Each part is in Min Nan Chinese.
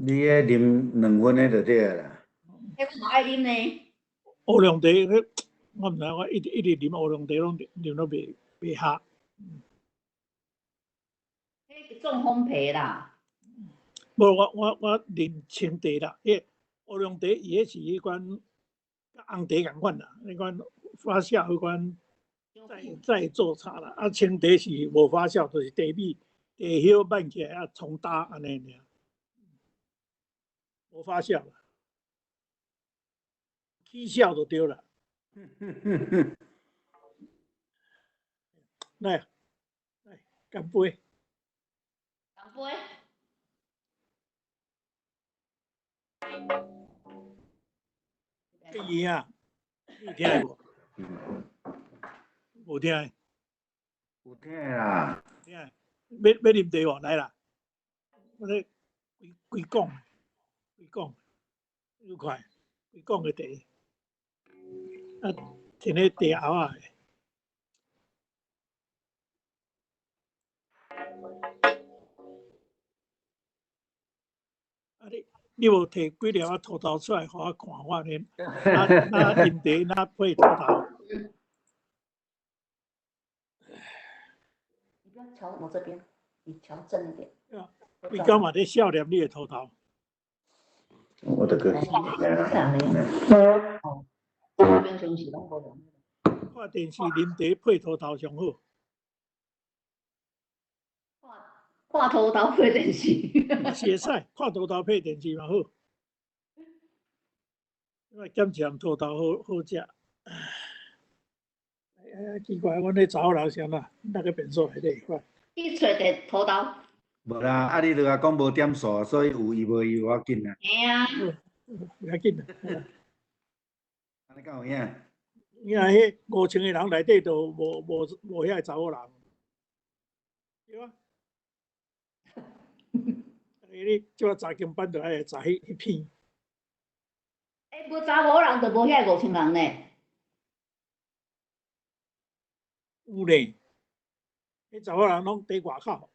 你彼啉2份的就對啦。彼我嘛愛啉呢。烏龍茶，彼我毋知，我一直一直啉烏龍茶，攏啉到袂袂合。彼中風皮啦。無，我啉清茶啦。彼烏龍茶伊彼是彼款佮紅茶仝款啦，彼款發酵彼款再做茶啦。啊，清茶是無發酵，就是茶米、茶葉挽起來啊，沖焦按呢爾，無發酵啦，起痟就對啦。來，來，乾杯！乾杯！伊啊，你有聽無？無聽。有聽啦。聽。要欲啉茶無？來啦！我咧規規講，規講，愈快，規講的茶。啊，摕咧茶盒仔的。啊你你無提幾粒仔塗頭出來，予我看，我咧，哪哪啉茶哪配塗頭。你不要瞧我這邊，你瞧正一點。你敢嘛咧笑念你的塗頭？我著閣看電視啉茶配塗頭上好。看塗頭配電視。是會使，看塗頭配電視嘛好。因為減一項塗頭好好食。哎，奇怪，阮彼查某人啥啦？那個便所內底看。去揣著塗頭。無啦，啊你著共講無點數，所以有伊無伊無要緊啦。嘿啊。無要緊啦。按呢敢有影？影彼5000個人內底都無遐个查某人。對啊。你這擺查經班就愛查彼彼篇。欸，無查某人就無遐5000人呢。有咧，彼查某人攏佇外口，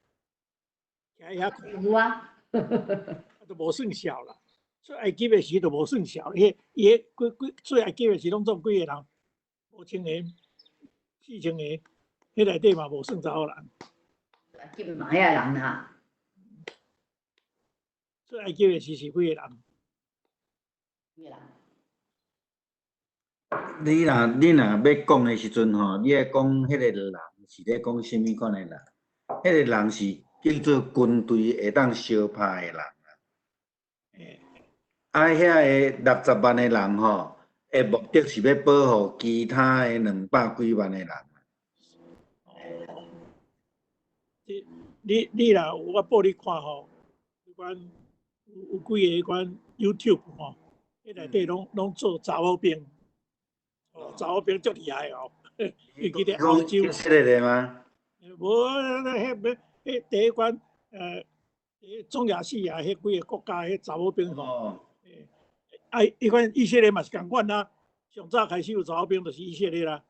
徛遐看。有啊。啊，都無算數啦。出埃及的時就無算數，彼伊彼幾幾出埃及的時攏總幾个人，5000個、4000個，彼內底嘛無算查某人。埃及嘛遐個人啦。出埃及的時是幾個人？幾個人？你若欲講的時陣吼，你愛講彼個人是咧講啥物款的人？彼個人是叫做軍隊會當相拍的人啊。啊，遐个60萬的人吼，的目的是欲保護其他的200幾萬的人。哦，你若有我報你看吼，彼款有幾個彼款 YouTube 吼，彼內底攏做查某兵。哦，查某兵足厲害哦，尤其佇歐洲。以色列的嗎？無，彼彼彼第一關，中亞細亞彼幾個國家彼查某兵吼。啊，彼款以色列嘛是仝款啊，上早開始有查某兵就是以色列啦。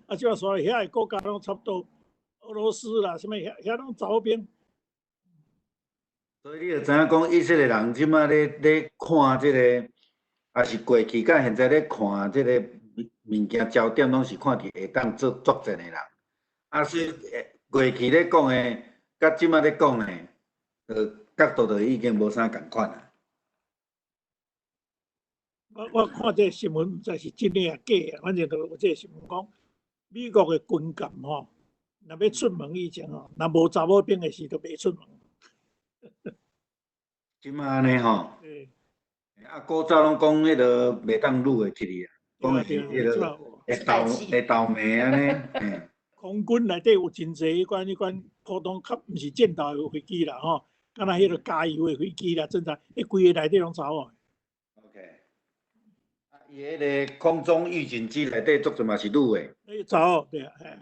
啊，這擺煞遐個國家攏差不多，俄羅斯啦，啥物遐遐攏查某兵。所以你就知影講，以色列人這擺咧看這個，也是過去佮現在咧看這個物件焦點，攏是看佇會當做作戰的人。啊，所以過去咧講的，佮這擺咧講的，角度就已經無啥仝款啊。我看這個新聞，毋知是真的抑假的，反正就有這個新聞講，美國的軍艦吼，若欲出門以前吼，若無查某兵的時，就袂出門。這擺按呢吼？啊，古早攏講彼个袂當女的去哩啊，講的是彼个會鬥罵按呢。空軍內底有真濟彼款彼款普通較毋是戰鬥的飛機啦吼，敢若彼个加油的飛機啦，真在，彼規个內底攏查某。 OK，啊，伊彼个空中預警機內底足濟嘛是女的。欸，查某對啊，嘿。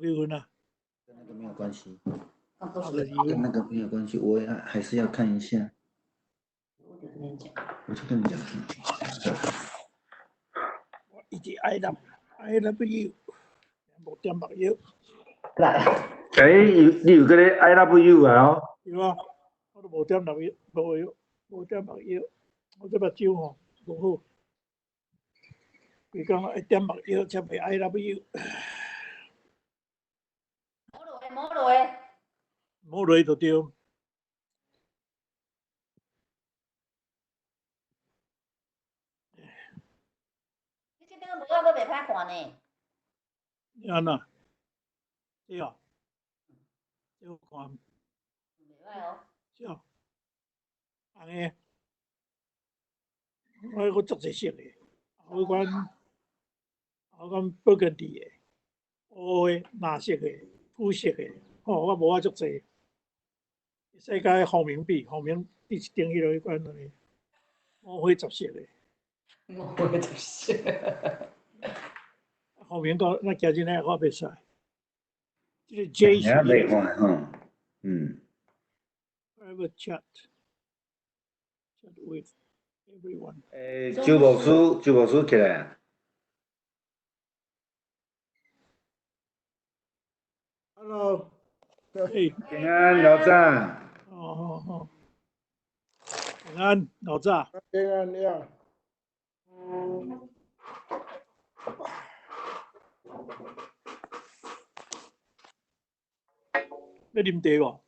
幾分啊？跟那個沒有關係。跟那個沒有關係，我還是要看一下。我就跟你講。我一直愛啦，愛啦，不要，無點目藥。來。欸，你有閣咧 I love you 啊？哦。有啊，我都無點目藥，無藥，無點目藥，我這目睭吼無好，規工愛點目藥才袂 I love you。摸落去，摸落去。摸落去就對。你這頂無啊，閣袂歹看呢。按怎？對啊，這好看。袂歹哦。是啊，紅的，我閣足濟色的，有款，有款 burgundy 的，烏的、藍色的、紫色的，吼，我無啊足濟。世界方明比，方明佇一頂彼落彼款的，五花十色的。五花十色。方明講，咱今日呢，我袂使。這個 J 是。袂看吼，嗯。 Private chat, chat with everyone。欸，周牧師，周牧師起來。 Hello。欸，平安，老早。哦哦哦。平安，老早。平安呀。欲啉茶無？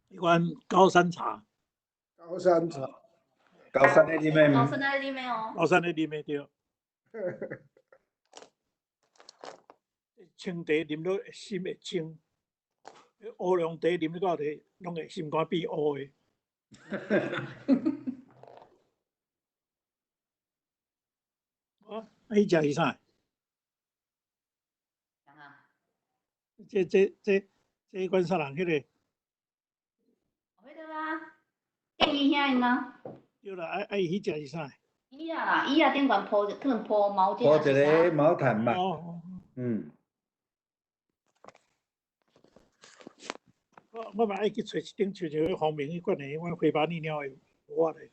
彼款高山茶。高山茶。高山咧啉的。高山咧啉的哦。高山咧啉的對。清茶啉落心會清，烏龍茶啉到底攏會心肝變烏的。啊，彼隻是啥？這款啥人？彼個？彼個啊，建議兄𪜶啊。對啦，啊啊伊彼隻是啥？椅仔啦，椅仔頂懸鋪可能鋪毛巾。鋪一個毛毯吧。哦。嗯。我嘛愛去揣一頂，像像彼方明彼款的，彼款花斑鳥的帽仔來。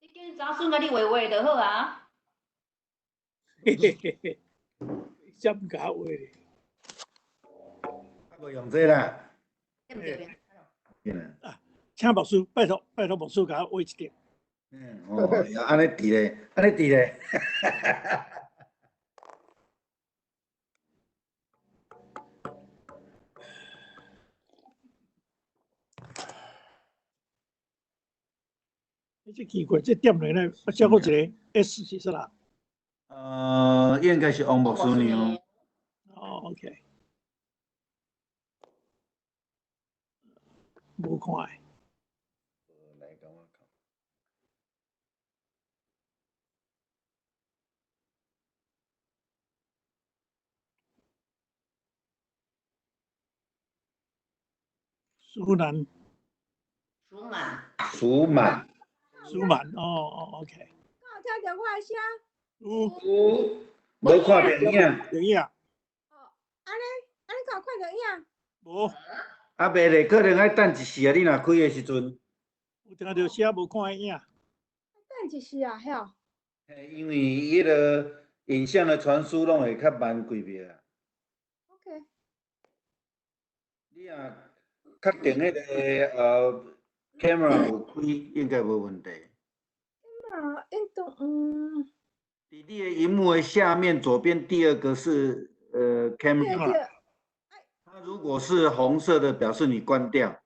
你叫查孫共你畫畫就好啊。嘿嘿嘿嘿，才毋共我畫咧。啊，無用這啦。對毋對？啊，請牧師，拜託拜託牧師共我畫一頂。嗯，哦，按呢佇咧，按呢佇咧。這奇怪，這點落來，啊，這閣一個 S 是啥啦？應該是王牧師娘。哦，OK。無看的。來，共我看。蘇南。蘇滿。蘇滿。蘇滿，哦哦，OK。敢有聽著我的聲？有。有，無看著影。著影。哦，按呢，按呢敢有看著影？無。啊，袂咧，可能愛等一時啊！你若開的時陣。有聽著聲，無看影。等一時啊，遐。嘿，因為彼個影像的傳輸攏會較慢幾秒。 OK。你若確定彼個camera 有開，應該無問題。 camera 應當嗯。佇你的螢幕的下面左邊第二個是camera。它如果是紅色的，表示你關掉。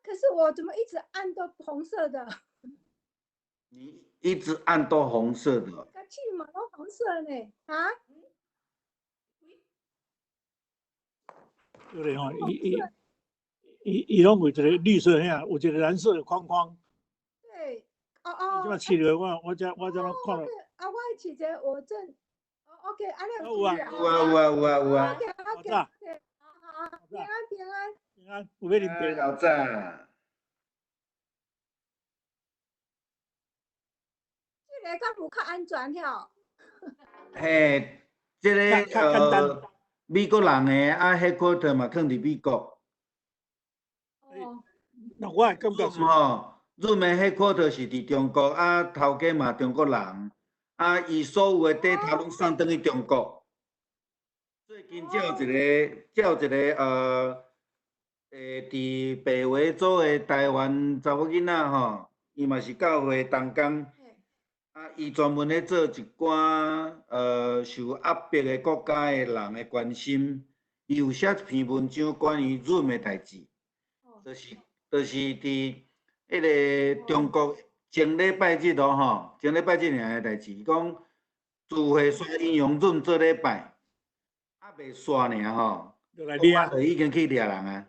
可是我怎麼一直按都紅色的？你一直按都紅色的。個氣嘛都紅色呢，啊？對咧吼，伊伊伊伊攏有一個綠色遐，有一個藍色的框框。對，哦哦。這擺試落，我這攏看了。啊，我試者我正，OK，按呢有啊有啊有啊有啊有啊。 OK OK，好好，平安平安。平安，有欲啉茶。老早。這個敢有較安全吼？嘿，這個美國人的啊，headquarter 嘛，囥佇美國。哦。那我會感覺是吼， ，Zoom 的 headquarter 是佇中國，啊，頭家嘛中國人，啊，伊所有的 data 攏送轉去中國。最近才有一個，才有一個佇白話組的台灣查某囡仔吼，伊嘛是教會同工，啊，伊專門咧做一寡受壓迫的國家的人的關心，伊有寫一篇文章關於 Zoom 的代誌，就是佇彼个中國前禮拜日哦吼，前禮拜日爾的代誌，伊講聚會煞應用 Zoom 做禮拜，猶未煞爾吼，就來掠，就已經去掠人啊。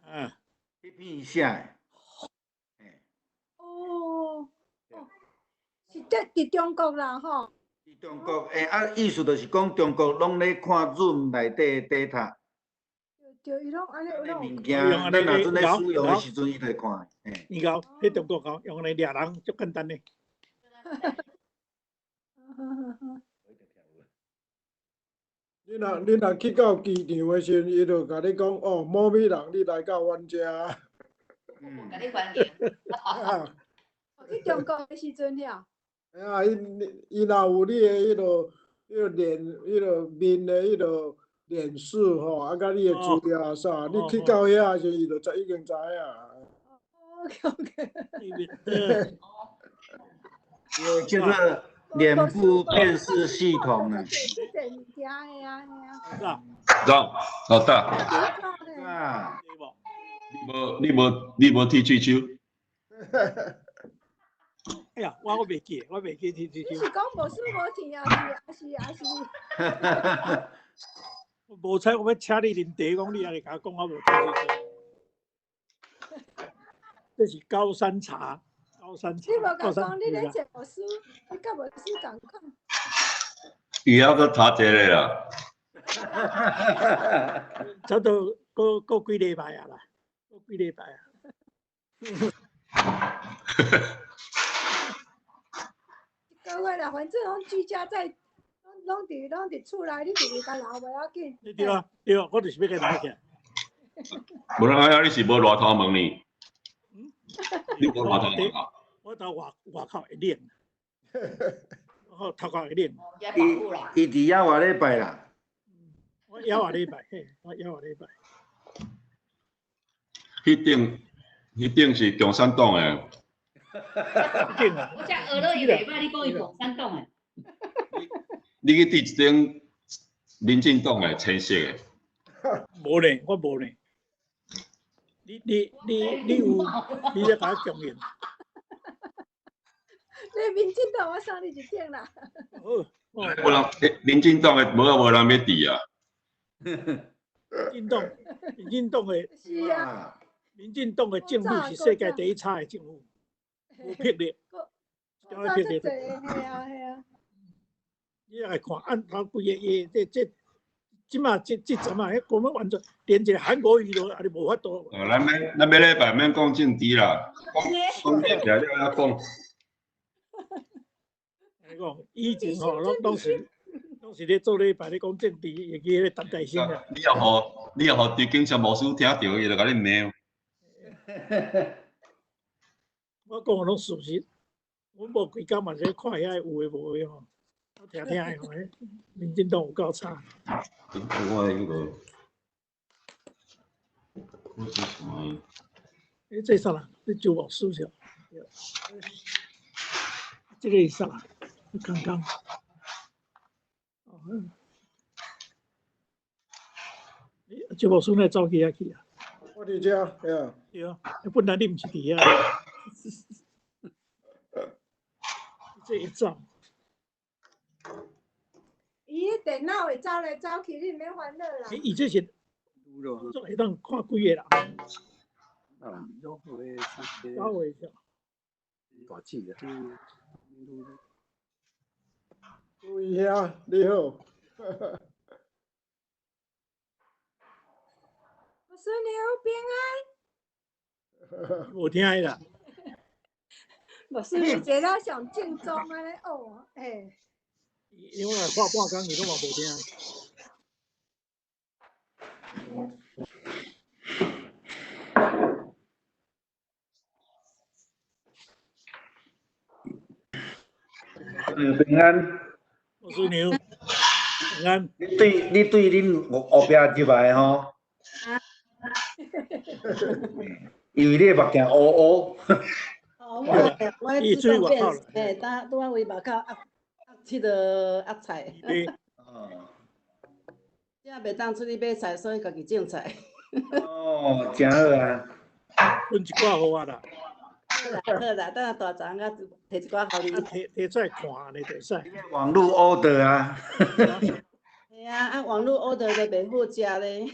啊，彼篇伊寫的。哦，哦，是佇中國啦吼。佇中國，啊，意思就是講中國攏咧看 Zoom 內底的 data。對，伊攏按呢，物件，咱若陣咧使用的時陣，伊就會看。伊𠢕，彼中國𠢕用來掠人足簡單的。你若去到機場的時陣，伊就共你講哦，某某人，你來到阮遮。嗯，共你歡迎。去中國的時陣了。啊，伊若有你的彼个、彼个臉、彼个面的彼个臉書吼，啊，佮你的資料啥，你去到遐的時陣，伊就知已經知影。 OK。叫做臉部辨識系統啊。老老大。啊。你無剃喙鬚？哎呀，我袂記，我袂記剃喙鬚。你是講無輸無錢啊？是啊是。無彩，我欲請你啉茶，講你也會共我講我無剃喙鬚。這是高山茶，高山茶。你無共講，你咧做牧師，你佮牧師仝款。伊猶閣讀一个啦。差不多閣幾禮拜啊啦，閣幾禮拜啊。一个月啦，反正攏居家在，攏佇厝內，你直直共留無要緊。對啊，對啊，我就是欲共留起來。無人啊，你是無熱頭毛呢？你無熱頭毛啊？我頭外口會冷，我頭殼會冷。伊佇遐偌禮拜啦？我猶偌禮拜，嘿，我猶偌禮拜。彼頂是共產黨的。頂啊！我才學了伊袂歹，你講伊共產黨的。你去佇一頂民進黨的青色的。無呢，我無呢。你有，你咧共我強硬。你民進黨，我送你一頂啦。好。無人，民進黨的無啊，無人欲佇啊。民進黨的。是啊。民進黨的政府是世界第一差的政府，無魄力，無魄力。係啊係啊。你來看，按他規个伊這這，這馬這這陣啊，彼國們完全連一個韓國瑜都也是無法度。哦，咱免咱欲禮拜免講政治啦，講講起來了還講。按呢講，以前吼，攏是咧做禮拜咧講政治，會記彼個陳大生啊。你若予張景祥牧師聽著，伊就共你罵。我講的攏事實，我無規工嘛是咧看遐有的無的吼，我聽聽的吼，民進黨有夠差。我彼个，我是什麼？這啥啦？這周牧師是？這個是啥啦？我剛剛。哦，周牧師哪走去遐去啊？我佇遮，對啊。對啊，本來你毋是佇遐。這一走。伊彼電腦會走來走去，你毋免煩惱啦。伊這是，總會當看幾個人。啊，九位是。大姊啊。注意兄，你好。牧師你好，平安。無聽的啦。牧師你坐了上正宗按呢哦，嘿。因為我看半工，伊攏嘛無聽。平安。牧師娘，平安。你對恁後壁入來吼？因為你的目鏡烏烏。哦，我自動變，嘿，拄拄仔為目口壓壓這个壓菜。哦。這袂當出去買菜，所以家己種菜。哦，誠好啊。分一寡予我啦。好啦，好啦，等下大昨昏仔提一寡予你。提提出來看呢，就使。網路 order 啊。係啊，啊網路 order 就袂好食咧。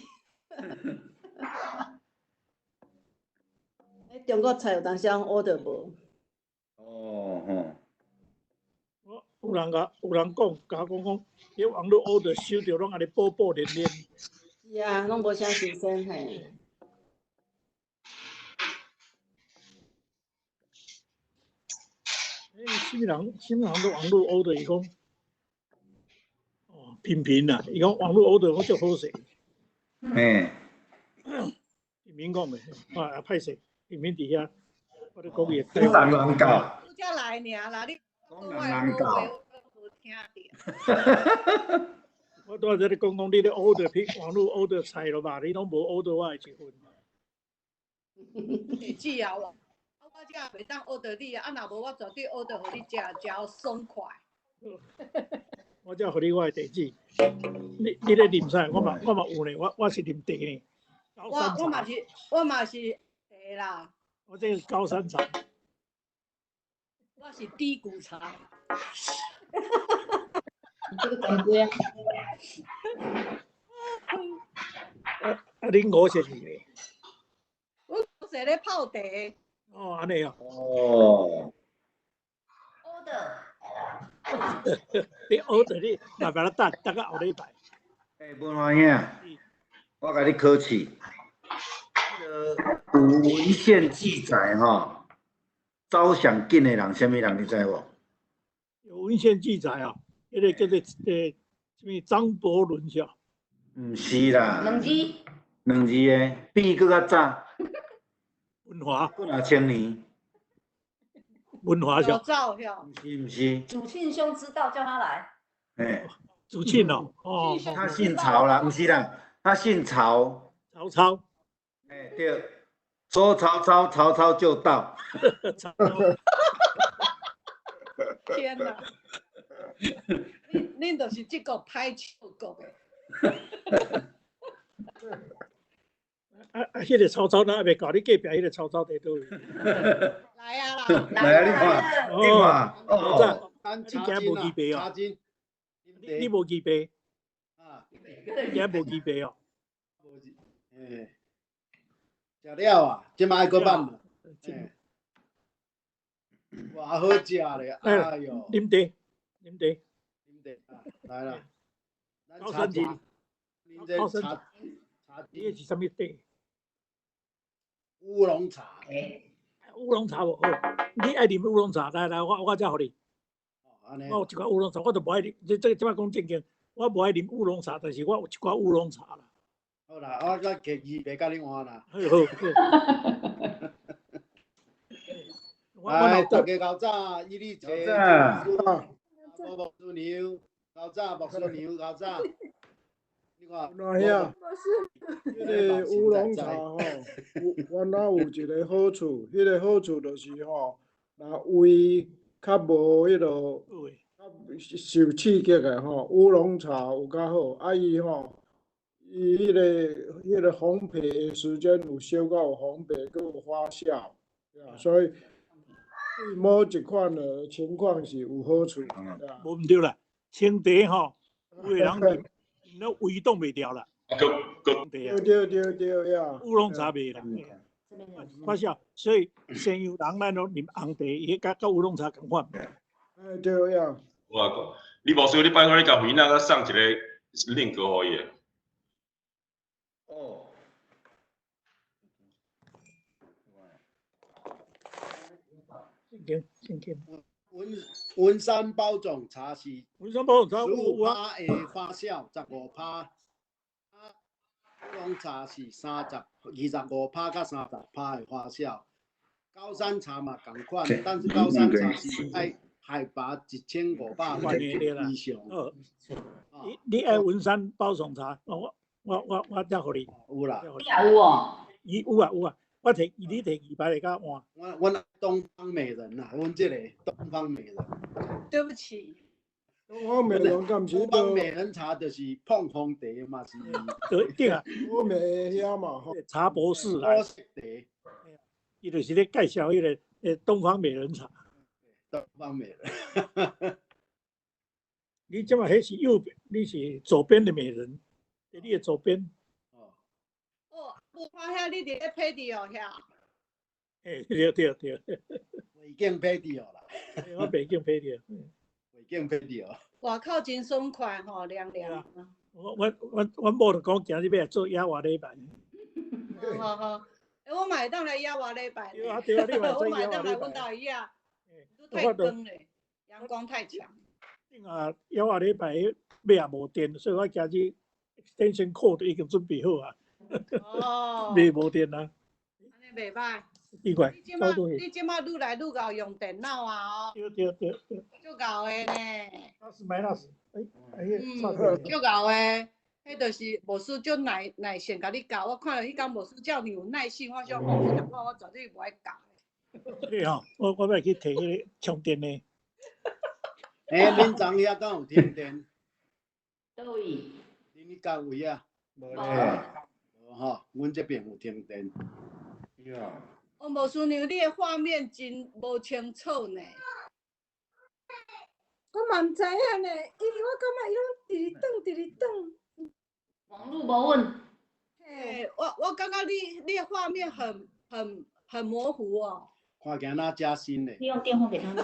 中國菜有當時攏 order 無？哦吼。我有人共有人講，共我講講，你網路 order 收著攏按呢薄薄黏黏。是啊，攏無啥新鮮嘿。欸，啥物人？啥物人都網路 order 伊講，哦，平平啊，伊講網路 order 我足好勢。嘿。平平講的，啊，歹勢。平平佇遐，我咧講伊。講人人教。拄才來爾啦，你講人人教。無聽著。我拄仔在咧講講，你咧 order 片網路 order 菜咯吧？你攏無 order 我的一份。地址啊，我這袂當 order 你啊，啊若無我絕對 order 予你食，食爽快。我才予你我的地址。你咧啉啥？我嘛有呢，我是啉茶呢。我嘛是茶啦。我這是高山茶。我是低骨茶。這個感覺。啊，恁五是啥呢？我是咧泡茶。哦，按呢哦。哦。 order。你 order 你慢慢等，等到後禮拜。欸，文華兄，我共你考試。有文獻記載吼，走上緊的人，啥物人你知無？有文獻記載啊，彼個叫做啥物張伯倫是吧？毋是啦。兩字。兩字的，比伊閣較早。文華。幾若千年。文華是。毋是毋是。祖慶兄知道，叫他來。欸。祖慶哦，哦。他姓曹啦，毋是啦，他姓曹。曹操。欸，對，說曹操，曹操就到。天哪！恁就是這個歹笑國的。啊啊！彼個曹操哪還袂到？你隔壁彼個曹操佇佗位？來啊啦！來啊！你看，你看，哦，你今日無預備哦？你無預備？啊！你今日無預備哦？欸，食了啊，這擺閣放。哇，好食咧！哎喲，啉茶，啉茶，啉茶，來啦！高山茶，高山茶，你是啥物茶？烏龍茶。烏龍茶無好，你愛啉烏龍茶，來來，我才予你。我有一寡烏龍茶，我都無愛啉。這這擺講正經，我無愛啉烏龍茶，但是我有一寡烏龍茶啦。好啦，我再客氣，袂共你換啦。好好。來，大家較早，伊哩坐。牧師娘，較早牧師娘較早。你看。那遐，彼个烏龍茶吼，原來有一個好處，彼個好處就是吼，若胃較無彼落，較受刺激的吼，烏龍茶有較好，啊伊吼。伊彼個烘焙的時間有小可有烘焙，閣有發酵，所以對某一款的情況是有好處。無毋對啦，清茶吼，有的人啉，那胃擋袂牢啦。對對對對呀。烏龍茶袂啦，發酵，所以西洋人咱攏啉紅茶，伊佮烏龍茶仝款。哎對呀。我講，你無需你拜託你共維娜送一個 link 予伊。哦。文山包種茶是文山包種茶15%的發酵，15%。烏龍茶是25%到30%的發酵。高山茶嘛仝款，但是高山茶是愛海海拔1500 米以上。哦，你爱文山包种茶，我才予你。有啦。你也有哦。伊有啊有啊，我提你提2排来共换。我东方美人呐，阮这个东方美人。对不起。东方美人敢是？东方美人茶就是碰风茶嘛是。对对啊。我美遐嘛吼。茶博士来。茶。伊就是咧介绍彼个东方美人茶。东方美人。你这马彼是右边，你是左边的美人，伫你的左边。哦，我看遐你伫咧拍照哦，遐。欸，对对对。袂经拍照啦。我袂经拍照。袂经拍照。外口真爽快吼，凉凉。我某就讲，今日欲来做野外礼拜。好好，欸，我嘛会当来野外礼拜。对啊对啊，你嘛我嘛会当来阮兜椅啊。都太光咧，阳光太强。顶啊，野外礼拜尾也无电，所以我今日 extension cord 已经准备好啊。哦。未无电啊。按呢袂䆀。奇怪。你这马愈来愈𠢕用电脑啊哦。对对对对。足𠢕的呢。那是买那是，哎哎足𠢕的，彼就是牧师足耐性共你教。我看著彼工牧师遮尔有耐性，我想讲，我绝对无爱教。对吼，我欲去提彼个充电的。欸，恁昨遐敢有停电？佗位？恁彼到位啊？无咧。无吼，阮这边有停电。哦，无师娘，你的画面真无清楚呢。我嘛毋知影呢，因为我感觉伊拢直直转，直直转。网路无稳。嘿，我感觉你的画面很模糊哦。看起来若真新嘞。你用电话给他们。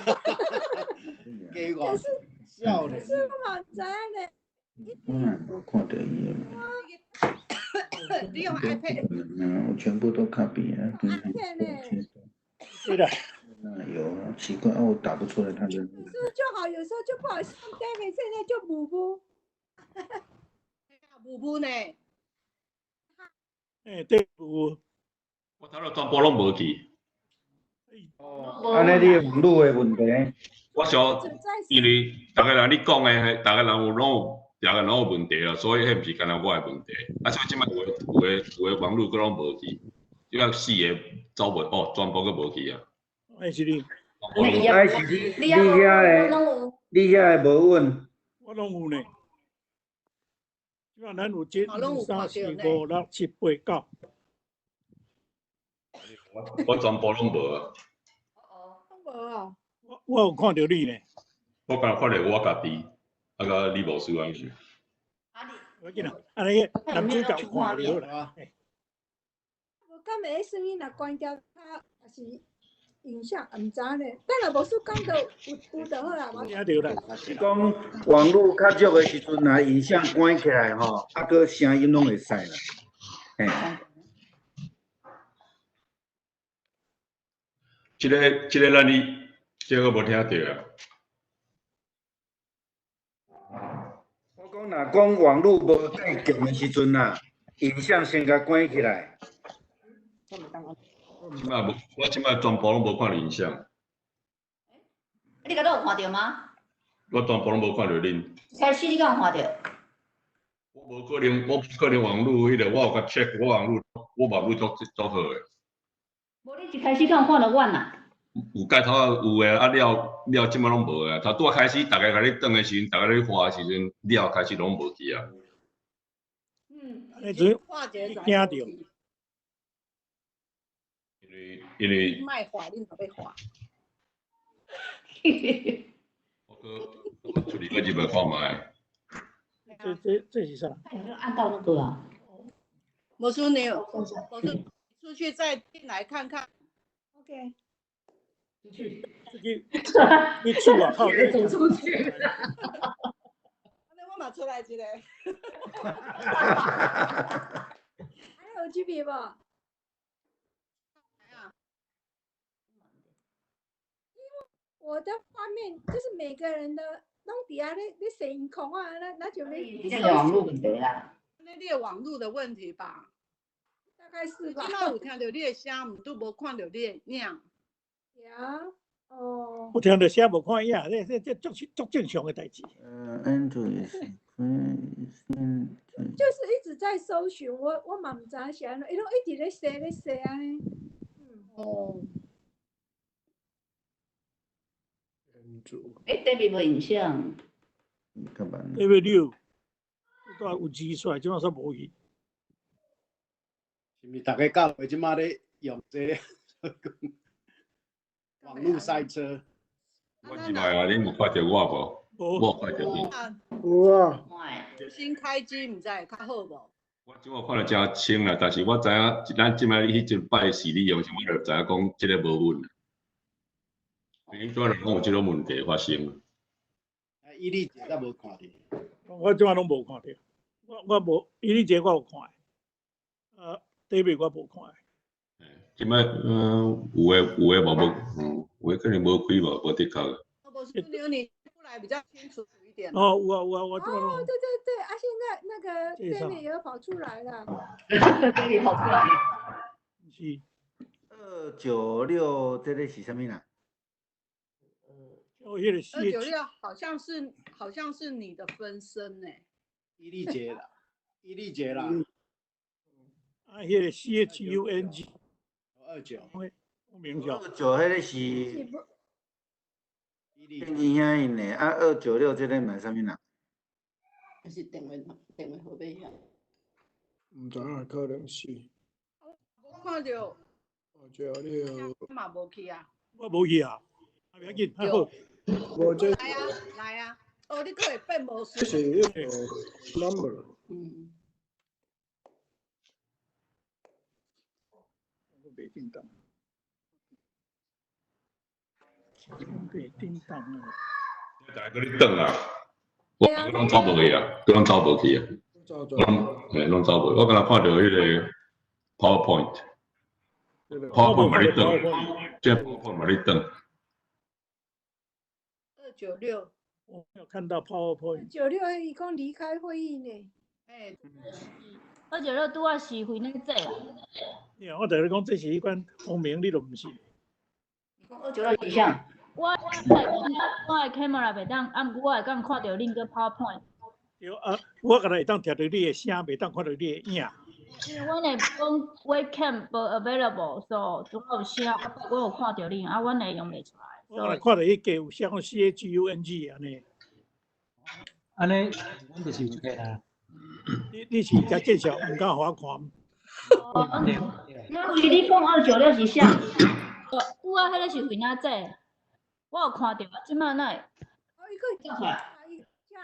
给我。少年。可是我嘛毋知影呢。嗯，我看到伊。你用 iPad。嗯，我全部都 copy 啊。 iPad 呢？对的。那有啊，奇怪哦，我打不出来他的。有时候就好，有时候就不好。像 David 现在就雾雾。雾雾呢？欸，对，雾雾。我头路全部拢无去。哦，按呢你的网路的问题。我想，因为逐个人你讲的，逐个人有拢有，逐个人拢有问题啊，所以彼毋是干焦我的问题。啊，所以这摆有的网路阁拢无去，这摆四个走袂哦，全部阁无去啊。还是你，还是你，你遐的，你遐的无稳。我拢有呢。这摆咱有一、二、三、四、五、六、七、八、九。我全部拢无啊。拢无啊。我有看著你呢。我敢看著我家己，啊佮李牧师按呢。无要紧啦，按呢男主角看著啦。无敢会声音若关掉，啊，也是影像，毋知呢。等下牧师讲著有就好啦。听著啦。是讲网路较弱的时阵，若影像关起来吼，啊，阁声音拢会使啦。嘿。这个咱你这个无听著啊。我讲若讲网路无太强的时阵啊，影像先共关起来。这摆无，我这摆全部拢无看著影像。你敢拢有看著吗？我全部拢无看著恁。开始你敢有看著？我无可能，我无可能网路彼个，我有共 check，我网路，我网路足足好的。无你一开始敢有看著阮啊？有盖头有的啊了了，这摆拢无啊。头拄仔开始，逐家共你转的时阵，逐家咧画的时阵，了开始拢无去啊。嗯，那阵惊著。因为莫画，恁就欲画。我出去阁入来看觅。这是啥？按到那个啊。无输你，我说出去再进来看看。 OK。出去。出去。你出外口。走出去。那我嘛出来一个。还有区别无？我的画面就是每个人的拢伫遐咧咧声音空啊，那就咧。这个网路问题啦。那你的网路的问题吧？大概是吧。这摆有听著你的声，毋拄无看著你的影。呀。哦。有聽著聲無看影，這足足正常的代誌。Andrew 是，就是一直在搜尋，我嘛毋知影是按怎，伊攏一直咧踅咧踅按呢。哦。欸，David 無影像。 David 你有，拄仔有字出來，這擺煞無去。是毋是逐家教會這擺咧用這個網路賽車？我入來啊，恁有看著我無？無，我有看著你。有啊。新開機毋知會較好無？我這擺看得誠清啦，但是我知影，咱這擺彼陣擺是你用時，我就知影講這个無穩。因為攏有這種問題發生。伊麗姐敢無看著？我這擺攏無看著，我無，伊麗姐我有看，David 我無看。這擺有的無無，有的可能無開無，無的確。無是你出來比較清楚一點。哦，有啊有啊，我這哦，對對對，啊，現在那個 David 也跑出來了。 David 跑出來。是。 296，這个是啥物啦？哦，彼个 296好像是你的分身呢。伊麗姐啦，伊麗姐啦。啊，彼个 CHUNG。 29。我名叫。 29彼个是。電音兄𪜶的，啊，296這个嘛啥物人？是電話號碼遐。毋知影，可能是。無看著。 296。嘛無去啊。我無去啊，啊，袂要緊，較好。無這。來啊，來啊！哦，你閣會變魔術。這是彼个 number。嗯。我袂叮當。袂叮當啊！大家閣咧轉啊，我攏走無去啊，閣攏走無去啊。攏，攏走無。我敢若看著彼个 PowerPoint，PowerPoint 嘛咧轉，這 PowerPoint 嘛咧轉。 296，我沒有看到 PowerPoint。 296伊講離開會議呢。欸。 296拄仔是回那這啊。對，我著咧講這是彼款方明，你都毋信。你講296是啥？我的 camera 袂當，啊，毋過我會當看著恁個 PowerPoint。對啊，我敢若會當聽著你的聲，袂當看著你的影。因為阮會講 webcam 無 available，所以拄好有聲，啊，我有看著恁，啊，阮會用袂出來。我來看著彼個有寫講 CHUNG 按呢。按呢，阮就是有出現啊。你是共介紹，毋敢予我看。哦，那為你講296是啥？拄仔彼个是回哪這？我有看著啊，這擺哪會？哦，伊閣加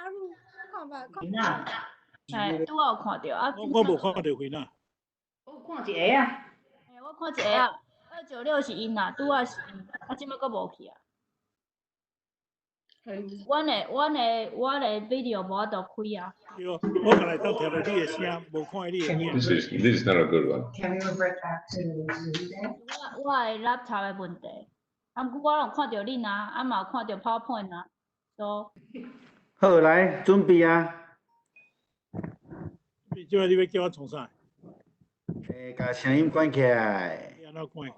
入，看吧，看。嘿，拄仔有看著啊。我無看著回哪。我有看一个啊。嘿，我看一个啊，296是𪜶啊，拄仔是𪜶，啊，這擺閣無去啊。阮的 video 無法度開啊。對，我敢若會當聽著你的聲，無看你的影。 This is not a good one. Can we revert back to Zoom day? 我的 laptop 的問題，啊，毋過我攏有看著恁啊，啊嘛有看著 PowerPoint 啊，所以。好，來準備啊！你這擺你欲叫我創啥？欸，共聲音關起來。按怎關？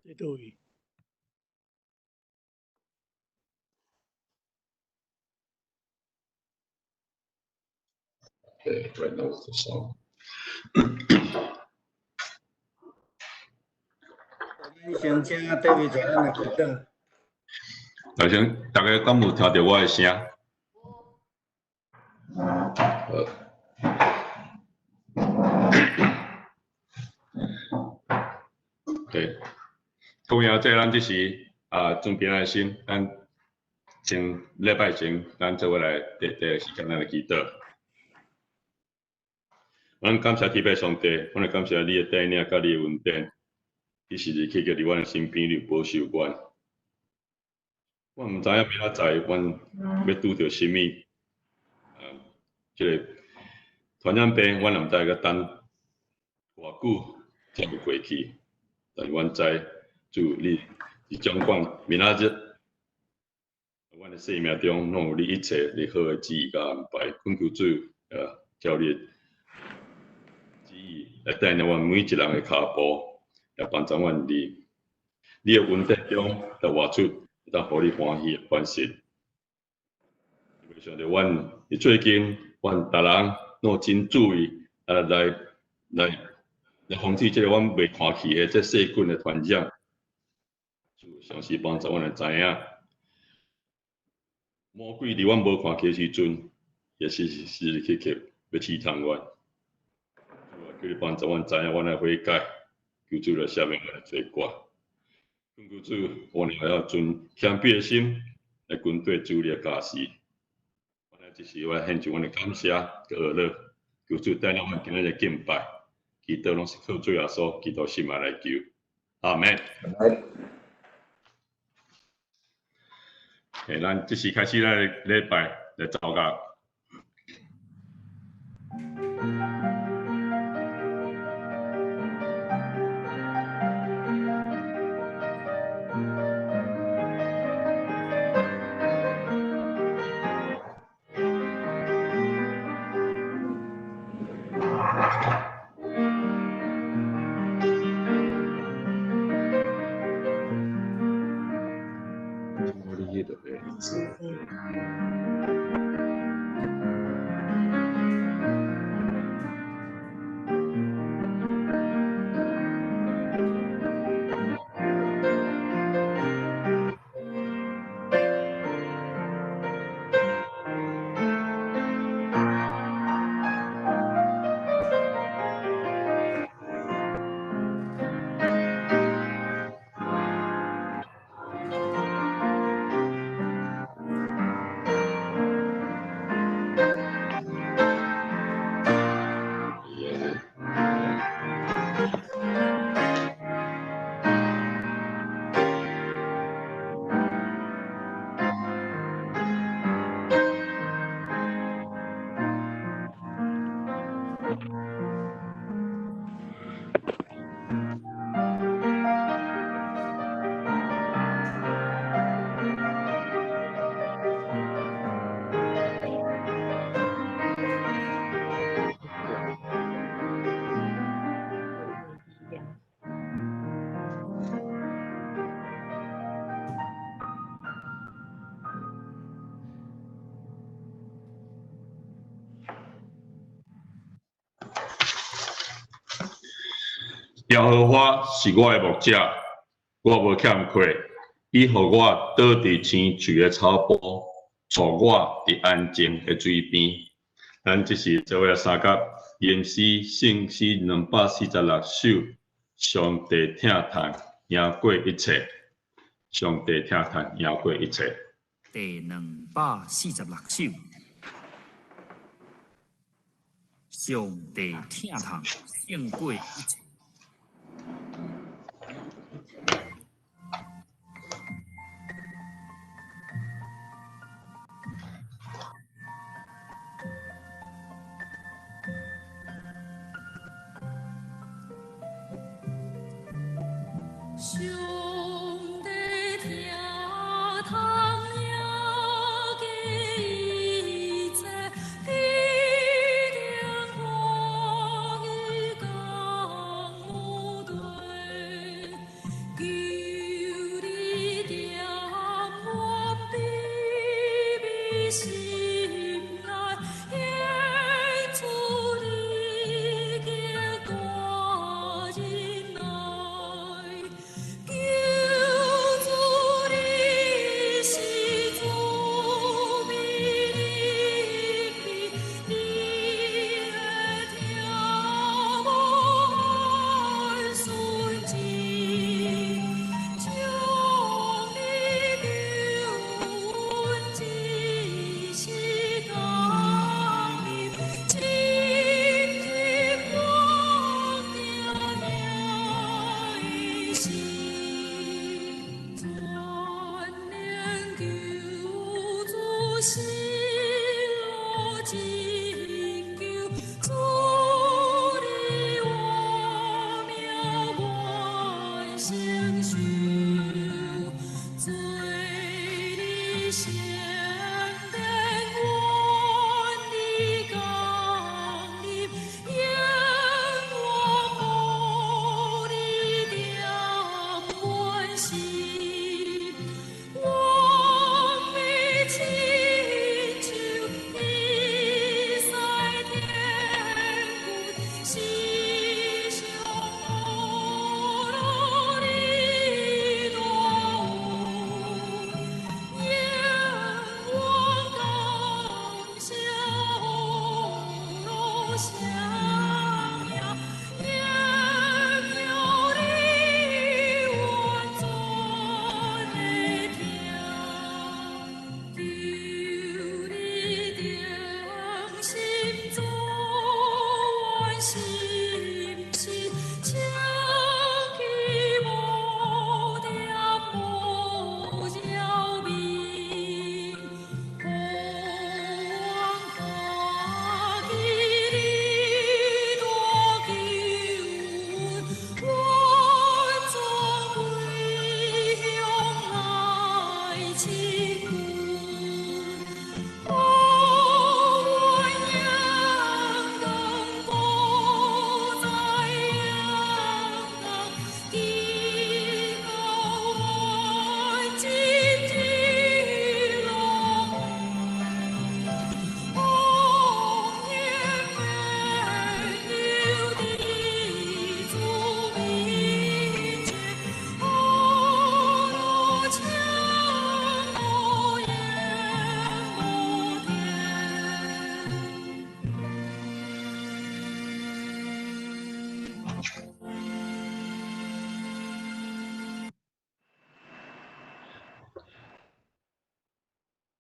佇佗位？ Okay, right now with the song. 先請 David 帶咱來祈禱。頭先大家敢有聽著我的聲？好。對，同樣這咱這是啊，準備咱的心，咱前禮拜前，咱做伙來短短的時間，咱來祈禱。咱感謝天父上帝，阮來感謝你的帶領佮你的恩典，你時時刻刻佇阮的身邊，你保守阮。阮毋知影明仔載阮欲拄著啥物，這个傳染病，阮也毋知欲等偌久才會過去。但是阮知主你是掌管明仔日，阮的生命中攏有你一切你好的旨意佮安排。懇求主，照你的旨意來帶領阮每一人的跤步，來幫助阮佇你的恩典中来活出会当予你欢喜的款式。上帝，阮伫最近，阮逐人拢有真注意，来防止这个阮袂看去的这细菌的传染。主，相信帮助阮来知影，魔鬼伫阮无看去的时阵，也是时时刻刻欲试探阮。主啊，求你帮助阮知影，阮爱悔改，求主来赦免阮的罪过。恳求主，阮会晓存谦卑的心来跟随主你的教示。这是我献上阮的感谢佮呵咾，求主带领阮今日的敬拜，祈祷拢是靠主耶稣基督圣名来求，阿们。嘿，咱这时开始咱的礼拜来走噶。耶和华是我的牧者，我无欠缺。伊予我倒伫青翠的草埔，带我伫安静的水边。咱这是做伙相佮吟诗圣诗246首，上帝疼痛赢过一切，上帝疼痛赢过一切。第246首，上帝疼痛胜过一切。上帝疼痛赢过一切，必定欢喜共有对，求你踮阮卑微心内，显出你极大忍耐。求主你是慈悲怜悯，你的疼无爱顺旨，将你救阮一时降临，真希望行的心，全能救主喜乐拯救，主你活命愿承受，做你圣殿愿你降临，永远无你踮阮心。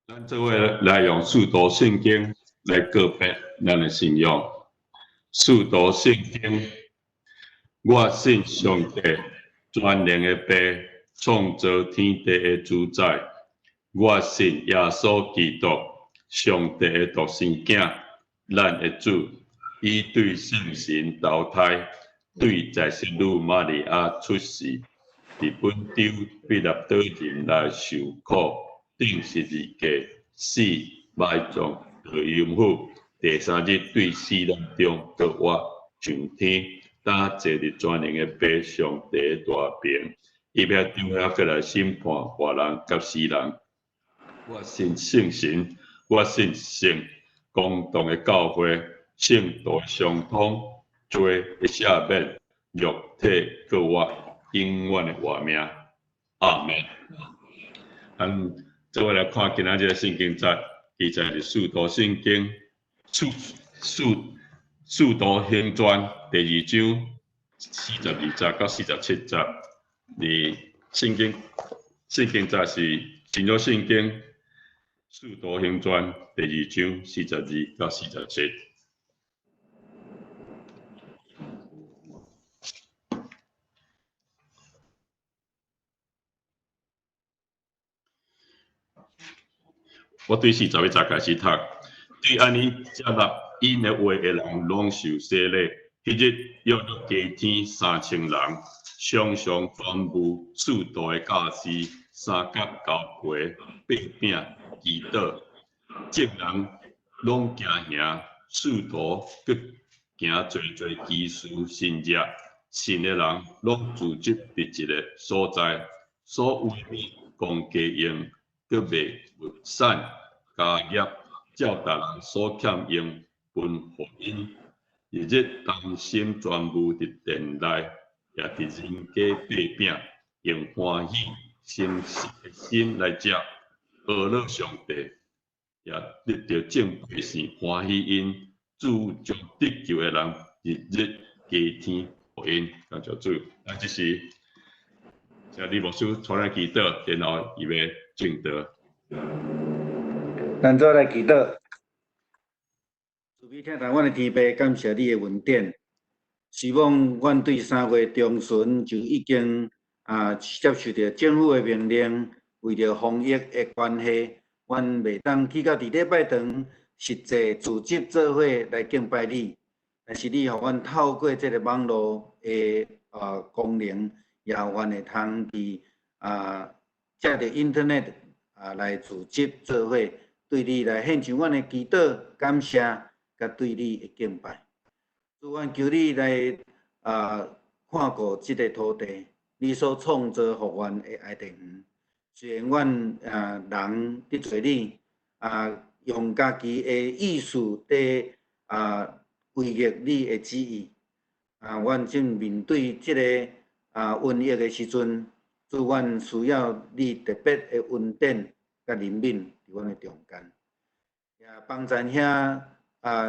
咱做伙來用使徒聖經來告白咱的信仰。使徒聖經，我信上帝全能的父，創造天地的主宰。我信耶穌基督，上帝的獨生囝，咱的主。伊對聖神投胎，對在聖女瑪利亞出世，佇本丟彼拉多人來受苦。釘十字架，死，埋葬，落陰府，第三日對死人中復活，上天，担坐佇全能的父上帝的大爿，伊欲佇遐閣來審判活人佮死人。我信聖神，我信聖公同的教會，聖徒的相通，罪的赦免，肉體復活，永遠的活命。阿們。咱做伙來看今仔日聖經節，記載佇使徒聖經使徒行傳第二章42節到47節。佇聖經聖經節是新約聖經使徒行傳第二章42到47。我對41節開始讀，對按呢接納𪜶的話的人，攏受洗禮。彼日約略加添3000人，常常傳布使徒的教示，相佮交陪、擘餅、祈禱，眾人攏驚嚇，使徒閣行濟濟奇事神蹟，信的人攏聚集佇一個所在，所有的物公家用。閣賣物產家業，照逐人所欠用分予𪜶。日日同心專務佇殿內，也佇人家擘餅，用歡喜誠實的心來食，呵咾上帝，也得著眾百姓歡喜𪜶。主將得救的人日日加添予𪜶。感謝主，咱這時請李牧師帶咱祈禱，然後伊欲證道。咱做來祈禱。慈悲疼阮的天父，感謝你的恩典。希望阮對3月中旬就已經接受著政府的命令，為著防疫的關係，阮袂當去到佇禮拜堂實際組織做伙來敬拜你。但是你予阮透過這个網路的功能，也予阮會通佇藉著 Internet 來組織做伙，對你來獻上阮的祈禱、感謝，佮對你的敬拜。主，阮求你來看顧這个土地，你所創造予阮的伊甸園。雖然阮人得罪你，用家己的意思佇違逆你的旨意，阮正面對這个瘟疫的時陣，主，阮需要你特別的恩典佮憐憫佇阮的中間，也幫助遐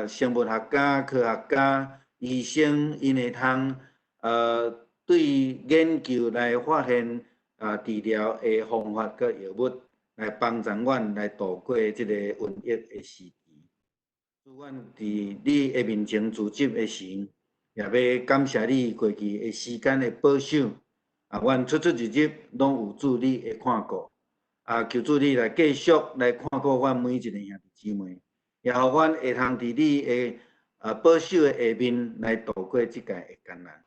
生物學家、科學家、醫生，𪜶會通對研究來發現治療的方法佮藥物，來幫助阮來度過這个瘟疫的時期。主，阮佇你的面前聚集的時，也欲感謝你過去的時間的保守。阮出出入入攏有主你的看顧。求主你來繼續來看顧阮每一个兄弟姊妹，也予阮會通佇你的保守的下面來度過這屆的艱難。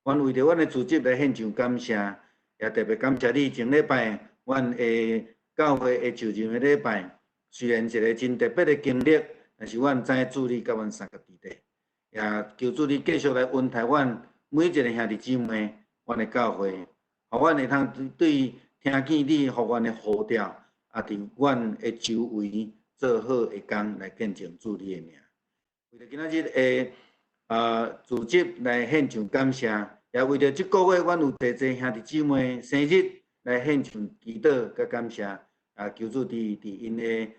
阮為著阮的組織來獻上感謝，也特別感謝你前禮拜阮的教會的就任的禮拜，雖然一个真特別的經歷，但是阮知主你佮阮相佮佇咧，也求主你繼續來恩待阮每一个兄弟姊妹，阮的教會，予阮會通對聽見你予阮的呼召，佇阮的周圍做好的工來見證主你的名。為著今仔日的組織來獻上感謝，也為著這個月阮有濟濟兄弟姊妹生日來獻上祈禱佮感謝，求主佇𪜶的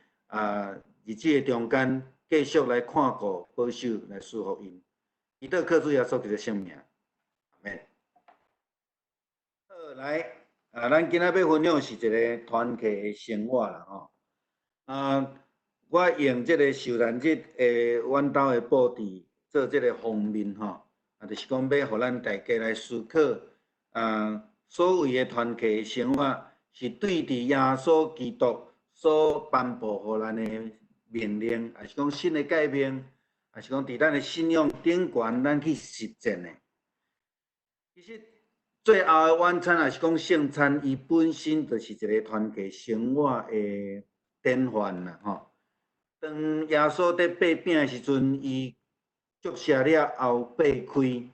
日子的中間，繼續來看顧、保守、來賜福𪜶。祈禱靠主耶穌基督聖名，阿們。好，來，咱今仔欲分享是一个團契的生活啦，吼。啊，我用這个受難日的阮兜的布置做這个封面吼，啊，就是講欲予咱大家來思考，啊，所謂的團契生活是對佇耶穌基督所頒布予咱的命令，抑是講新的誡命，抑是講佇咱的信仰頂懸，咱去實踐的。其實最後的晚餐，抑是講聖餐，伊本身就是一个團契生活的典範啦，吼。當耶穌佇擘餅的時陣，伊祝謝了後擘開，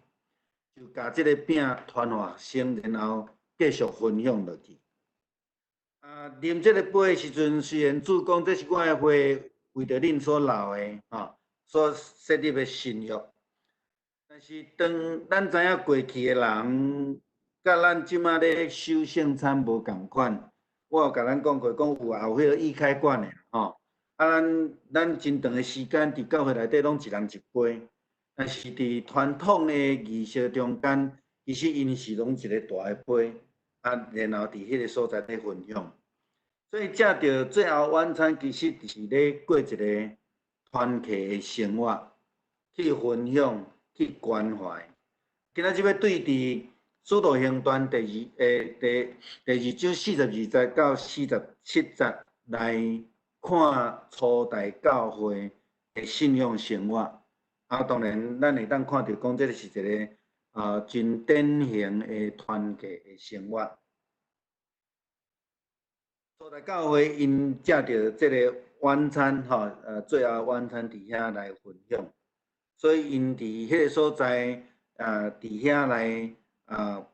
就共這个餅傳予學生，然後繼續分享落去。啊，啉這个杯的時陣，雖然主講這是我的血，為著恁所流的，吼，所設立的新約。但是當咱知影過去的人，佮咱這馬咧守聖餐無仝款。我有共咱講過，講有後彼个易開罐的，吼。啊，咱真長的時間佇教會內底攏一人一杯，但是佇傳統的儀式中間，其實𪜶是攏一個大的杯，啊，然後佇彼个所在咧分享。所以藉著最後晚餐，其實就是咧過一个團契的生活，去分享，去關懷。今仔日欲對佇使徒行傳第二章42節到47節來看初代教會的信仰生活。啊，當然，咱會當看著講，這个是一个真典型的團契的生活。初代教會𪜶藉著這个晚餐，吼，最後晚餐佇遐來分享，所以𪜶佇彼个所在，佇遐來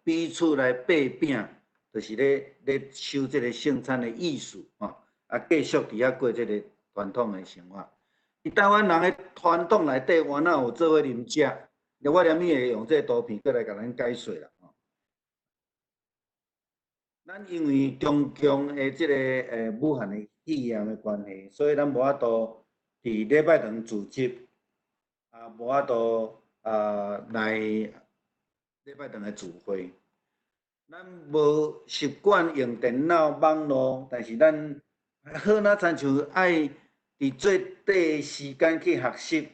彼此來擘餅，就是咧守這个聖餐的意思，吼，啊，繼續佇遐過這个傳統的生活。佇台灣人的傳統內底，原來有做伙啉食，我連咪會用這个圖片閣來共咱解說啦。咱因為中共的這个武漢的肺炎的關係，所以咱無法度佇禮拜堂聚集，啊，無法度來禮拜堂的聚會。咱無習慣用電腦網路，但是咱好若親像愛佇最短的時間去學習。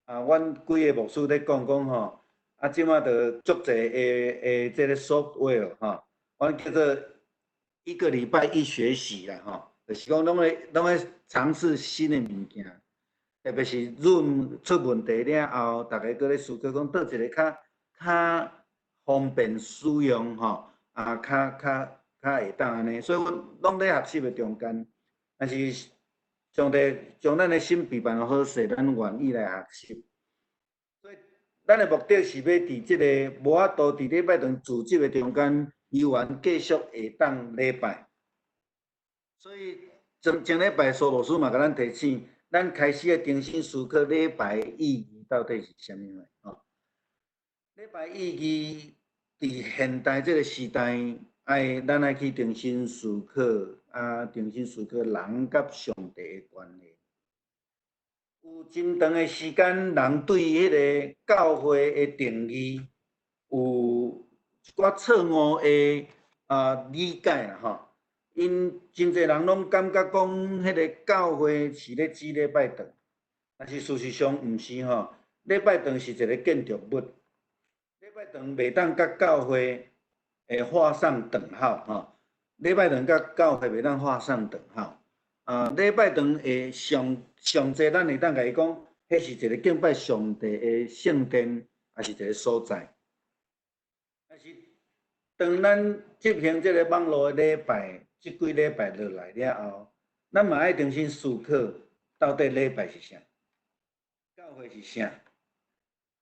啊，阮幾个牧師咧講講吼，啊，這馬就足濟的這个 software 吼。阮叫做一个禮拜一學習啦，吼，就是講攏會嘗試新的物件，特別是 Zoom 出問題了後，逐家閣咧思考講，佗一个較方便使用，吼，啊，較會當按呢，所以阮攏咧學習的中間，但是上帝將咱的心備辦好勢，咱願意來學習。所以，咱的目的是欲佇這个無法度佇禮拜堂聚集的中間，猶原繼續會當禮拜。所以前前禮拜蘇牧師嘛共咱提醒，咱開始愛重新思考禮拜的意義到底是啥物貨吼。禮拜意義佇現代這个時代，愛咱愛去重新思考，啊，重新思考人佮上帝的關係。有真長的時間，人對彼个教會的定義有一寡錯誤的理解啦吼。𪜶真濟人攏感覺講，彼个教會是咧指禮拜堂，但是事實上毋是吼。禮拜堂是一个建築物，禮拜堂袂當佮教會會畫上等號吼。禮拜堂佮教會袂當畫上等號。啊，禮拜堂會上上濟，咱會當共伊講，彼是一个敬拜上帝的聖殿，抑是一个所在。但是，當咱執行這个網路的禮拜，這幾禮拜落來了後，咱嘛愛重新思考，到底禮拜是啥？教會是啥？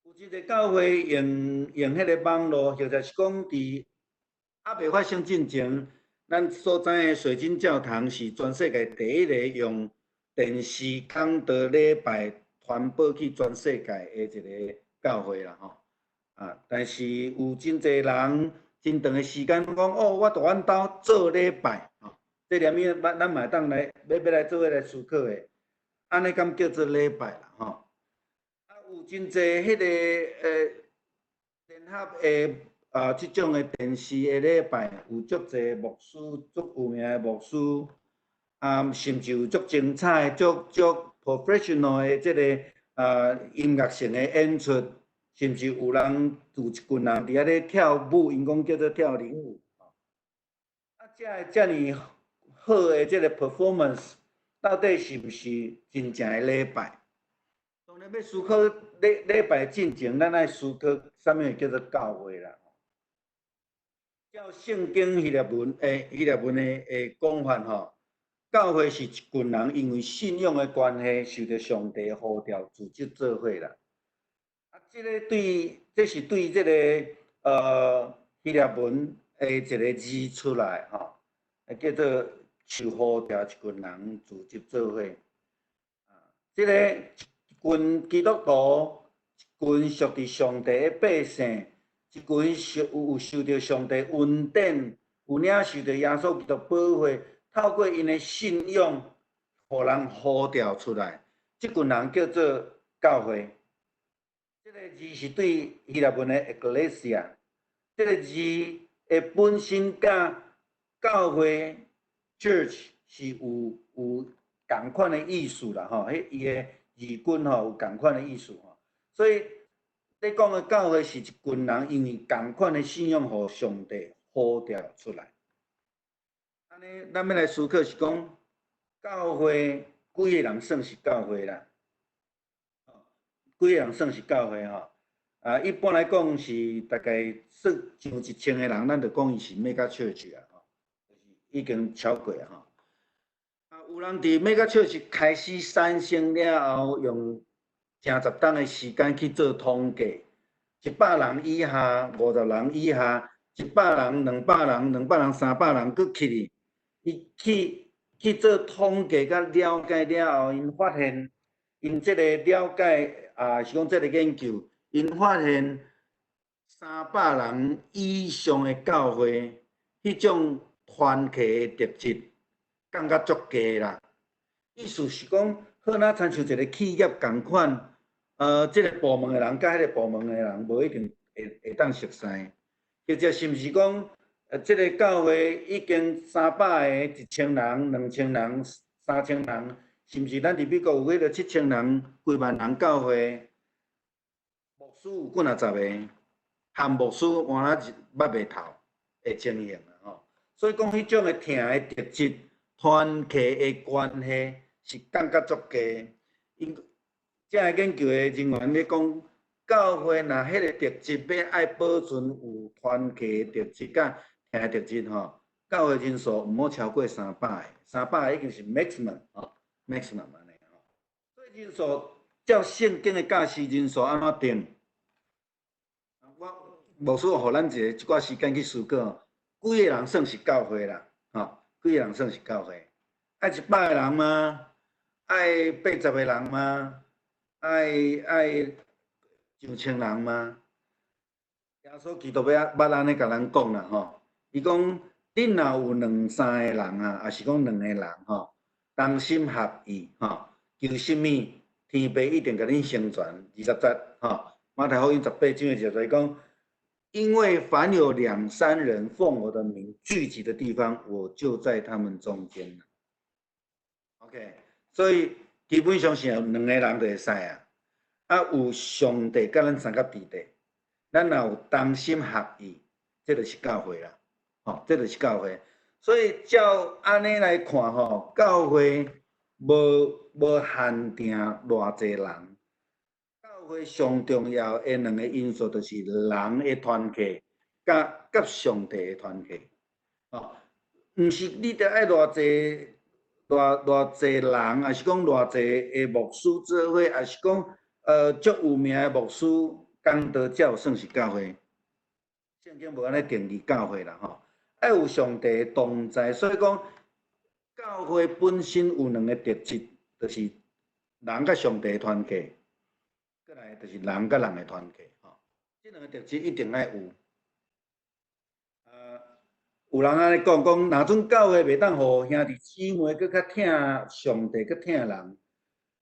有真濟教會用彼个網路，或者是講佇猶未發生進前，咱所知的水晶教堂是全世界第一個用電視講道禮拜傳播去全世界的一个教會啦吼。啊，但是有真濟人真長的時間講，哦，我佇阮兜做禮拜，吼，這連物咱嘛會當來欲來做伙來思考的，按呢敢叫做禮拜啦吼？啊，有真濟彼个聯合的這種的電視的禮拜，有足濟牧師，足有名的牧師，啊，甚至有足精彩、足足 professional 的這个音樂性的演出，甚至有人有一群人佇遐咧跳舞，𪜶講叫做跳靈舞。啊，這个遮爾好的這个 performance，到底是毋是真正的禮拜？當然欲思考禮禮拜進前，咱愛思考啥物叫做教會啦。照聖經希臘文的希臘文的的講法吼，教會是一群人因為信仰的關係，受著上帝呼召組織做伙啦。啊，這个對，這是對這个希臘文的一个字出來吼，叫做受呼召一群人組織做伙。啊，這个一群基督徒，一群屬佇上帝的百姓，一群受有有受著上帝恩典，有領受著耶穌基督保護，透過𪜶的信仰，予人呼召出來，這群人叫做教會。這个字是對希臘文的 ekklesia，這个字的本身佮教會 church 是有有仝款的意思啦，吼，彼伊的字根吼有仝款的意思吼，所以咧講的教會是一群人，因為仝款的信仰，予上帝呼召出來。按呢，咱欲來思考是講，教會幾个人算是教會啦？幾個人算是教會吼？啊，一般來講是大概算上1000個人，咱就講伊是 mega church 啊，吼，已經超過啊，吼。啊，有人佇 mega church 開始產生了後，用成十冬的時間去做統計，100人以下、50人以下、100人、200人、200人、300人，閣起去，伊去去做統計佮了解了後，𪜶發現，𪜶這個了解啊，是講這个研究，𪜶發現300人以上的教會，彼種團契的特質降甲足低啦。意思是講，好若親像一个企業仝款，這个部門的人佮彼个部門的人無一定會會當熟似，或者是毋是講，這个教會已經300个、1000人、2000人、3000人，是毋是咱佇美國有彼个7000人、幾萬人教會，牧師有幾若十个，和牧師換哪捌袂透的情形啦吼。所以講，彼種的疼的特質、團契的關係是降甲足低。𪜶這个研究的人員咧講，教會若彼个特質欲愛保存有團契的特質佮疼的特質吼，教會人數毋好超過三百个，三百個已經是 maximum 吼，maximum 按呢吼。所以人數照聖經的教示，人數按怎定？我牧師予咱一个一寡時間去思考，幾个人算是教會啦？吼，幾个人算是教會？愛100個人嗎？愛80個人嗎？愛愛上千人嗎？耶穌基督欲捌按呢共咱講啦吼，伊講恁若有兩三個人啊，抑是講兩個人吼，同心合意吼，求啥物，天父一定共恁成全。20節吼，馬太福音18章的20節伊講，因為凡有兩三人奉我的名聚集的地方，我就在他們中間。OK，所以基本上是有兩個人就會使啊。啊，有上帝佮咱相佮佇咧，咱若有同心合意，這就是教會啦。吼，這就是教會。所以照按呢來看吼，教會無無限定偌濟人。教會上重要的兩個因素，就是人的團契，佮佮上帝的團契。吼，毋是你著愛偌濟偌偌濟人，抑是講偌濟的牧師做伙，抑是講足有名的牧師講道才有算是教會。聖經無按呢定義教會啦，吼，愛有上帝的同在，所以講教會本身有兩個特質，就是人佮上帝的團契，過來就是人佮人的團契，吼，這兩個特質一定愛有。有人按呢講，講若準教會袂當予兄弟姊妹閣較疼上帝，閣疼人，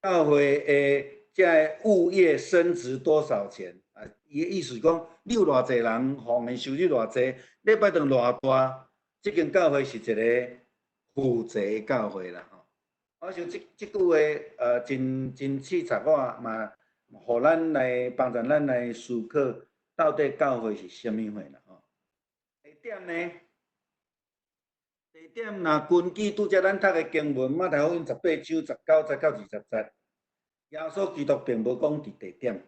教會的這个物業升值多少錢？啊，伊的意思是講，你有偌濟人，奉獻收入偌濟，禮拜堂偌大，這間教會是一個負責的教會啦吼。我想這句話，真刺插我嘛，予咱來幫助咱來思考，到底教會是啥物貨啦吼。地點呢？地點若根據拄才咱讀的經文，馬太福音18章19節到20節，耶穌基督並無講佇地點。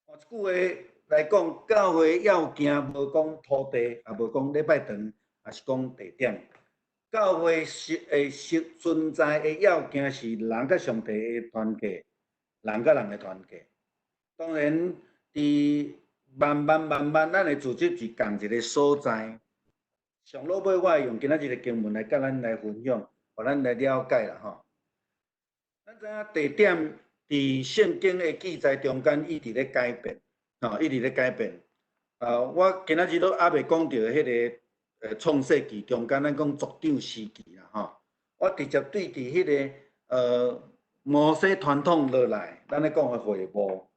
換一句話來講，教會要件無講土地，也無講禮拜堂，也是講地點。教會是會是存在的要件是人佮上帝的團契，人佮人的團契。當然，佇慢慢慢慢，咱的組織是仝一个所在。上落尾，我會用今仔日的經文來佮咱來分享，予咱來了解啦吼。咱知影地點佇聖經的記載中間一直咧改變，吼，一直咧改變。我今仔日都猶未講著彼个創世記中間，咱講族長時期啦，吼。我直接對佇彼个摩西傳統落來，咱咧講的會幕，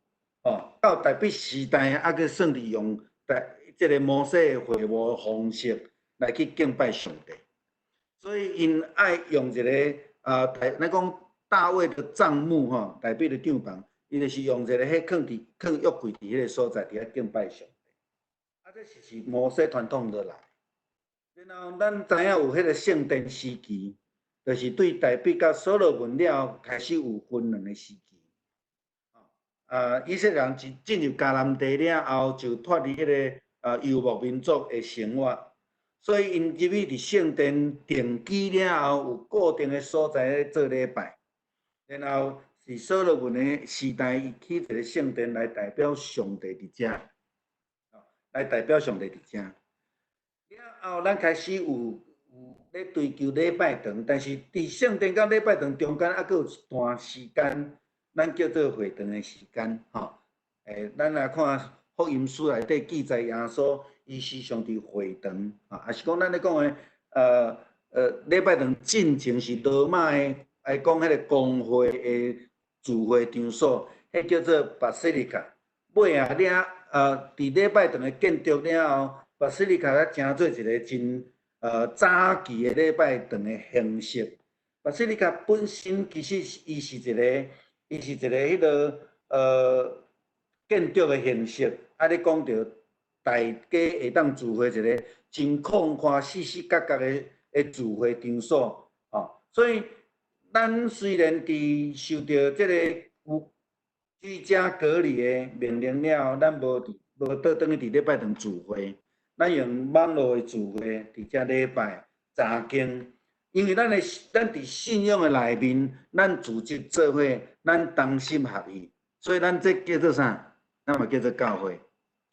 吼，到大衛時代，猶閣算利用大這个摩西的會幕的方式來去敬拜上帝。所以𪜶愛用一个大，咱講大衛的帳幕吼，大衛的帳篷，伊就是用一个彼囥佇囥約櫃佇彼个所在，佇遐敬拜上帝。啊，這是摩西傳統落來。然後咱知影有彼个聖殿時期，就是對大衛佮所羅門了後開始有分兩个時期。以色列人進入迦南地了後，就脫離彼个遊牧民族的生活，所以𪜶入去佇聖殿定居了後，有固定的所在咧做禮拜。然後是所羅門的時代，伊起一个聖殿來代表上帝佇遮，來代表上帝佇遮。了後，咱開始有咧追求禮拜堂，但是佇聖殿佮禮拜堂中間，猶閣有一段時間，咱叫做會堂的時間，吼。咱來看福音書內底記載，耶穌伊時常佇會堂，啊，抑是講咱咧講的，禮拜堂進前是羅馬的，來講彼個公會的聚會場所，彼叫做巴西利卡。尾仔了，佇禮拜堂的建築了後，巴西利卡才成做一个真早期的禮拜堂的形式。巴西利卡本身其實伊是一个，伊是一个彼个建築的形式。啊，你講著大家會當聚會一个真曠闊、四四角角的聚會場所，吼。所以咱雖然佇受著這个居家隔離的命令了後，咱無佇無倒轉去佇禮拜堂聚會，咱用網路的聚會佇遮禮拜查經，因為咱佇信仰的內面，咱組織做伙，咱同心合意，所以咱這叫做啥？咱嘛叫做教會，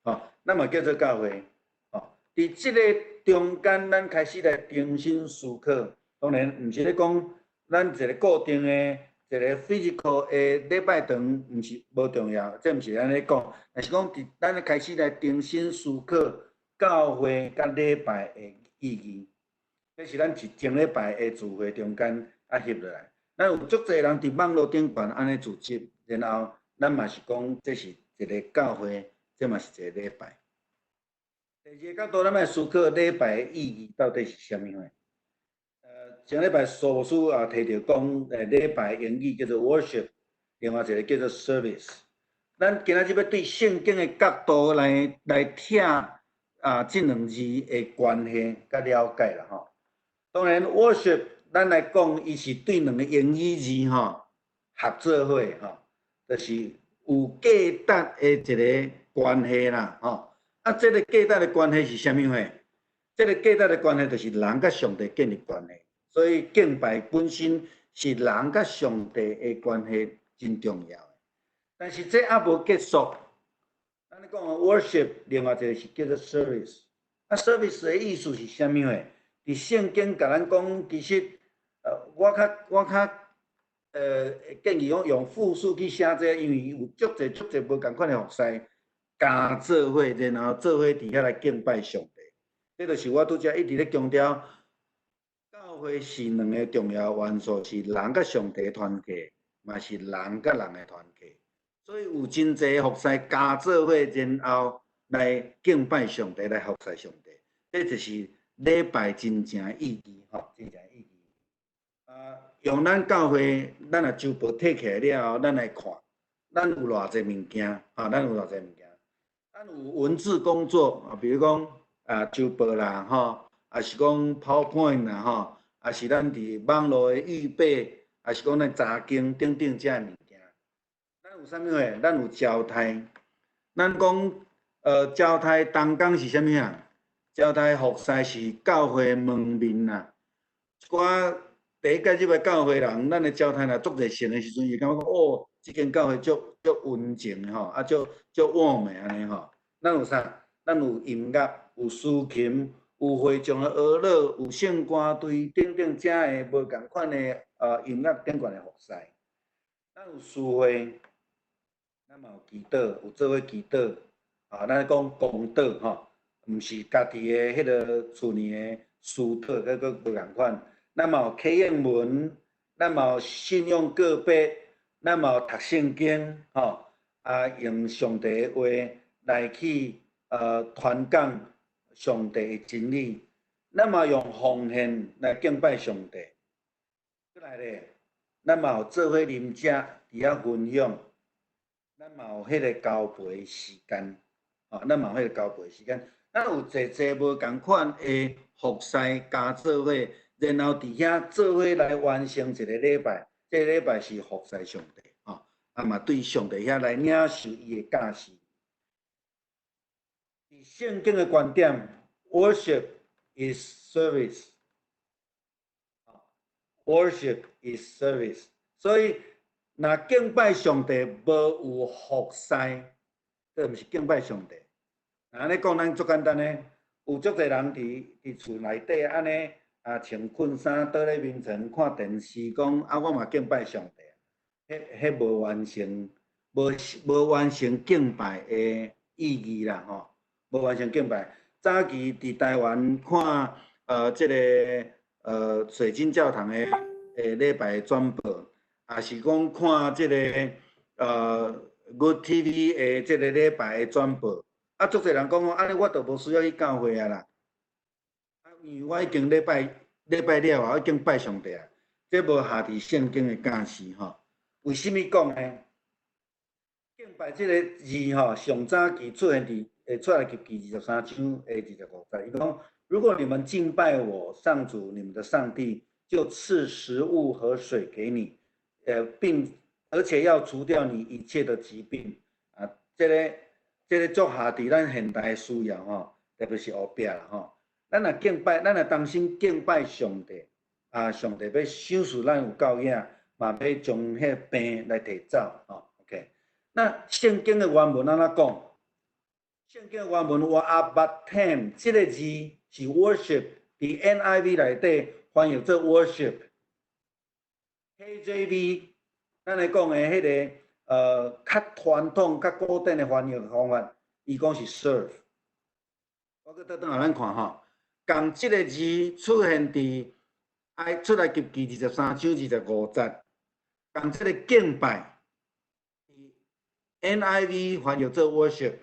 吼，咱嘛叫做教會，吼。佇這个中間，咱開始來重新思考。當然，毋是咧講咱一个固定的一个 physical 的禮拜堂，毋是無重要，這毋是按呢講，而是講佇咱開始來重新思考教會佮禮拜的意義。這是咱一整禮拜的聚會中間啊翕落來。咱有足濟人佇網路頂懸按呢組織，然後咱嘛是講這是一个教會，這嘛是一个禮拜。第二个角度，咱來思考禮拜的意義到底是啥物貨？上禮拜蘇牧師也提著講，禮拜英語叫做 worship，另外一个叫做 service。咱今仔日欲對聖經的角度來聽啊，這兩字的關係佮了解啦吼。當然，worship 咱來講，伊是對兩个英語字吼合做伙吼，就是有價值的一个關係啦吼。啊，這个價值的關係是啥物貨？這个價值的關係就是人佮上帝建立關係，所以敬拜本身是人佮上帝的關係真重要的。但是這猶無結束。咱咧講 worship，另外一个是叫做 service。啊，service 的意思是啥物貨？佇聖經共咱講，其實，我較建議講用複數去寫這個，因為有足濟足濟無仝款的服侍加做伙，然後做伙佇遐來敬拜上帝。這就是我拄才一直咧強調，教會是兩个重要元素，是人佮上帝團契，嘛是人佮人的團契。所以有真濟服侍加做伙，然後來敬拜上帝，來服侍上帝。這就是禮拜真正的意義，吼，真正的意義。啊，用咱教會，咱若周報提起來了後，咱來看，咱有偌濟物件，啊，咱有偌濟物件。咱有文字工作啊，比如講啊，周報啦，吼，抑是講 PowerPoint 啦，吼，抑是咱佇網路的預備，抑是講咱查經等等這物件。咱有啥物貨？咱有招待。咱講，招待同工是啥物啊？招待服侍是教會門面啦。一寡第一屆入來教會人，咱的招待若足熱情的時陣，伊會感覺講哦，這間教會足足溫情的吼，啊足足 warm 的按呢吼。咱有啥？咱有音樂，有司琴，有會眾的娛樂，有聖歌隊等等，遮的無仝款的音樂頂懸的服侍。咱有司會，咱嘛有祈禱，有做伙祈禱，啊，咱講公禱吼，毋是家己的彼个厝裡的私禱，閣閣無仝款。咱嘛有啟應文，咱嘛有信仰告白，咱嘛有讀聖經，吼，啊，用上帝的話來去傳講上帝的真理。咱嘛用奉獻來敬拜上帝。閣來咧，咱嘛有做伙啉食，佇遐分享。咱嘛有彼个交陪時間，吼，咱嘛有彼个交陪時間。咱有濟濟無仝款的服侍加做伙，然後佇遐做伙來完成一個禮拜。這個禮拜是服侍上帝，吼，啊嘛對上帝遐來領受伊的教示。佇聖經的觀點，worship is service，worship is service。所以，若敬拜上帝無有服侍，這毋是敬拜上帝。按呢講，咱足簡單呢，有足濟人佇厝內底按呢啊，穿困衫倒咧眠床看電視，講啊，我嘛敬拜上帝。彼無完成，無完成敬拜的意義啦，吼，無完成敬拜。早期佇台灣看，這个水晶教堂的禮拜轉播，抑是講看這个Good TV 的這个禮拜的轉播，啊，足濟人講講，按呢我就無需要去教會啊啦，啊，因為我已經禮拜禮拜了啊，已經拜上帝啊，這無下佇聖經的教示吼。為啥物講呢？敬拜這个字吼，上早期出現佇出埃及記23章的25節，伊講：如果你們敬拜我上主你們的上帝，就賜食物和水給你，並而且要除掉你一切的疾病。啊，這個足合佇咱現代的需要吼，特別是後壁啦吼。咱若敬拜，咱若當心敬拜上帝，啊，上帝欲賞賜咱有夠額，嘛欲將彼个病來提走吼。OK，那聖經的原文按怎講？聖經原文話 阿巴坦這個字是 worship，佇 NIV 內底翻譯做 worship。KJV 咱來講的彼个較傳統、較古典的翻譯方法，伊講是 serve。我閣倒轉予咱看吼，仝這个字出現佇愛出埃及記23章25節，仝這个敬拜，NIV 翻譯做 worship。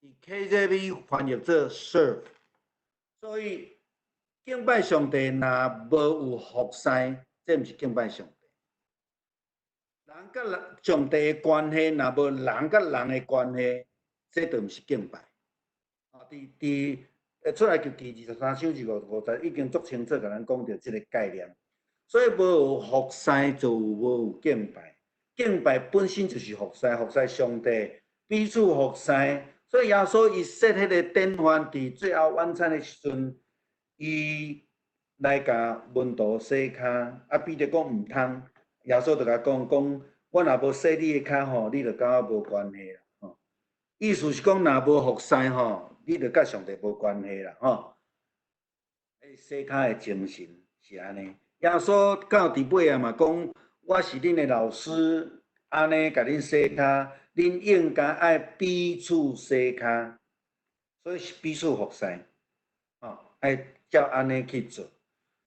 佇 KJV 翻譯做 serve，所以敬拜上帝若無有服侍，這毋是敬拜上帝。人佮人上帝的關係，若無人佮人的關係，這就毋是敬拜。啊，佇出埃及記23章25節已經足清楚共咱講著這个概念。所以無有服侍就無有敬拜，敬拜本身就是服侍，服侍上帝，彼此服侍。所以耶穌伊設彼个典範，佇最後晚餐的時陣，伊來共門徒洗跤，啊彼得講毋通，耶穌就共講講，我若無洗你的跤吼，你就佮我無關係啦吼。意思是講，若無服侍吼，你就佮上帝無關係啦吼。洗跤的精神是按呢。耶穌到佇尾仔嘛講，我是恁的老師，按呢共恁洗跤。恁應該愛彼此洗跤，所以是彼此服侍，吼，愛照按呢去做。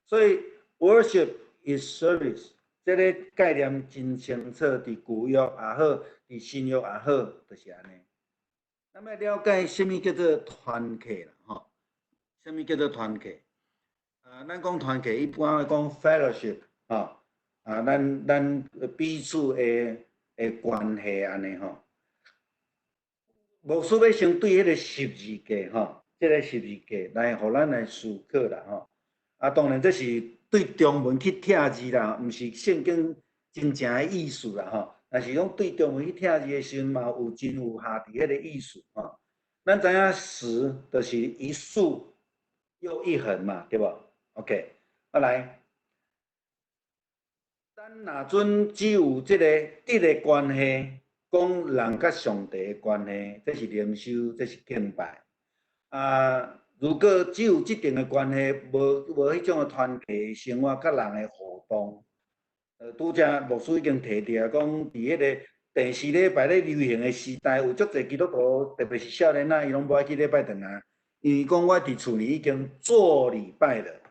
所以 worship is service，這个概念真清楚，佇舊約也好，佇新約也好，就是按呢。咱欲了解啥物叫做團契啦，吼？啥物叫做團契？啊，咱講團契，一般來講 fellowship，吼，啊，咱彼此的關係按呢吼。牧師欲先對彼个十字架吼，這个十字架來予咱來思考啦吼。啊，當然這是對中文去拆字啦，毋是聖經真正的意思啦吼。但是講對中文去拆字的時陣，嘛有真有下佇彼个意思吼。咱知影十就是一豎又一橫嘛，對無？OK，啊來，咱若準只有這个直的關係，講人佮上帝的關係，這是靈修，這是敬拜。啊，如果只有這層的關係，無彼種的團契生活佮人的互動，拄才牧師已經提著講，佇彼个電視禮拜咧流行的時代，有足濟基督徒，特別是少年仔，伊攏無愛去禮拜堂啊，因為講我佇厝裡已經做禮拜了。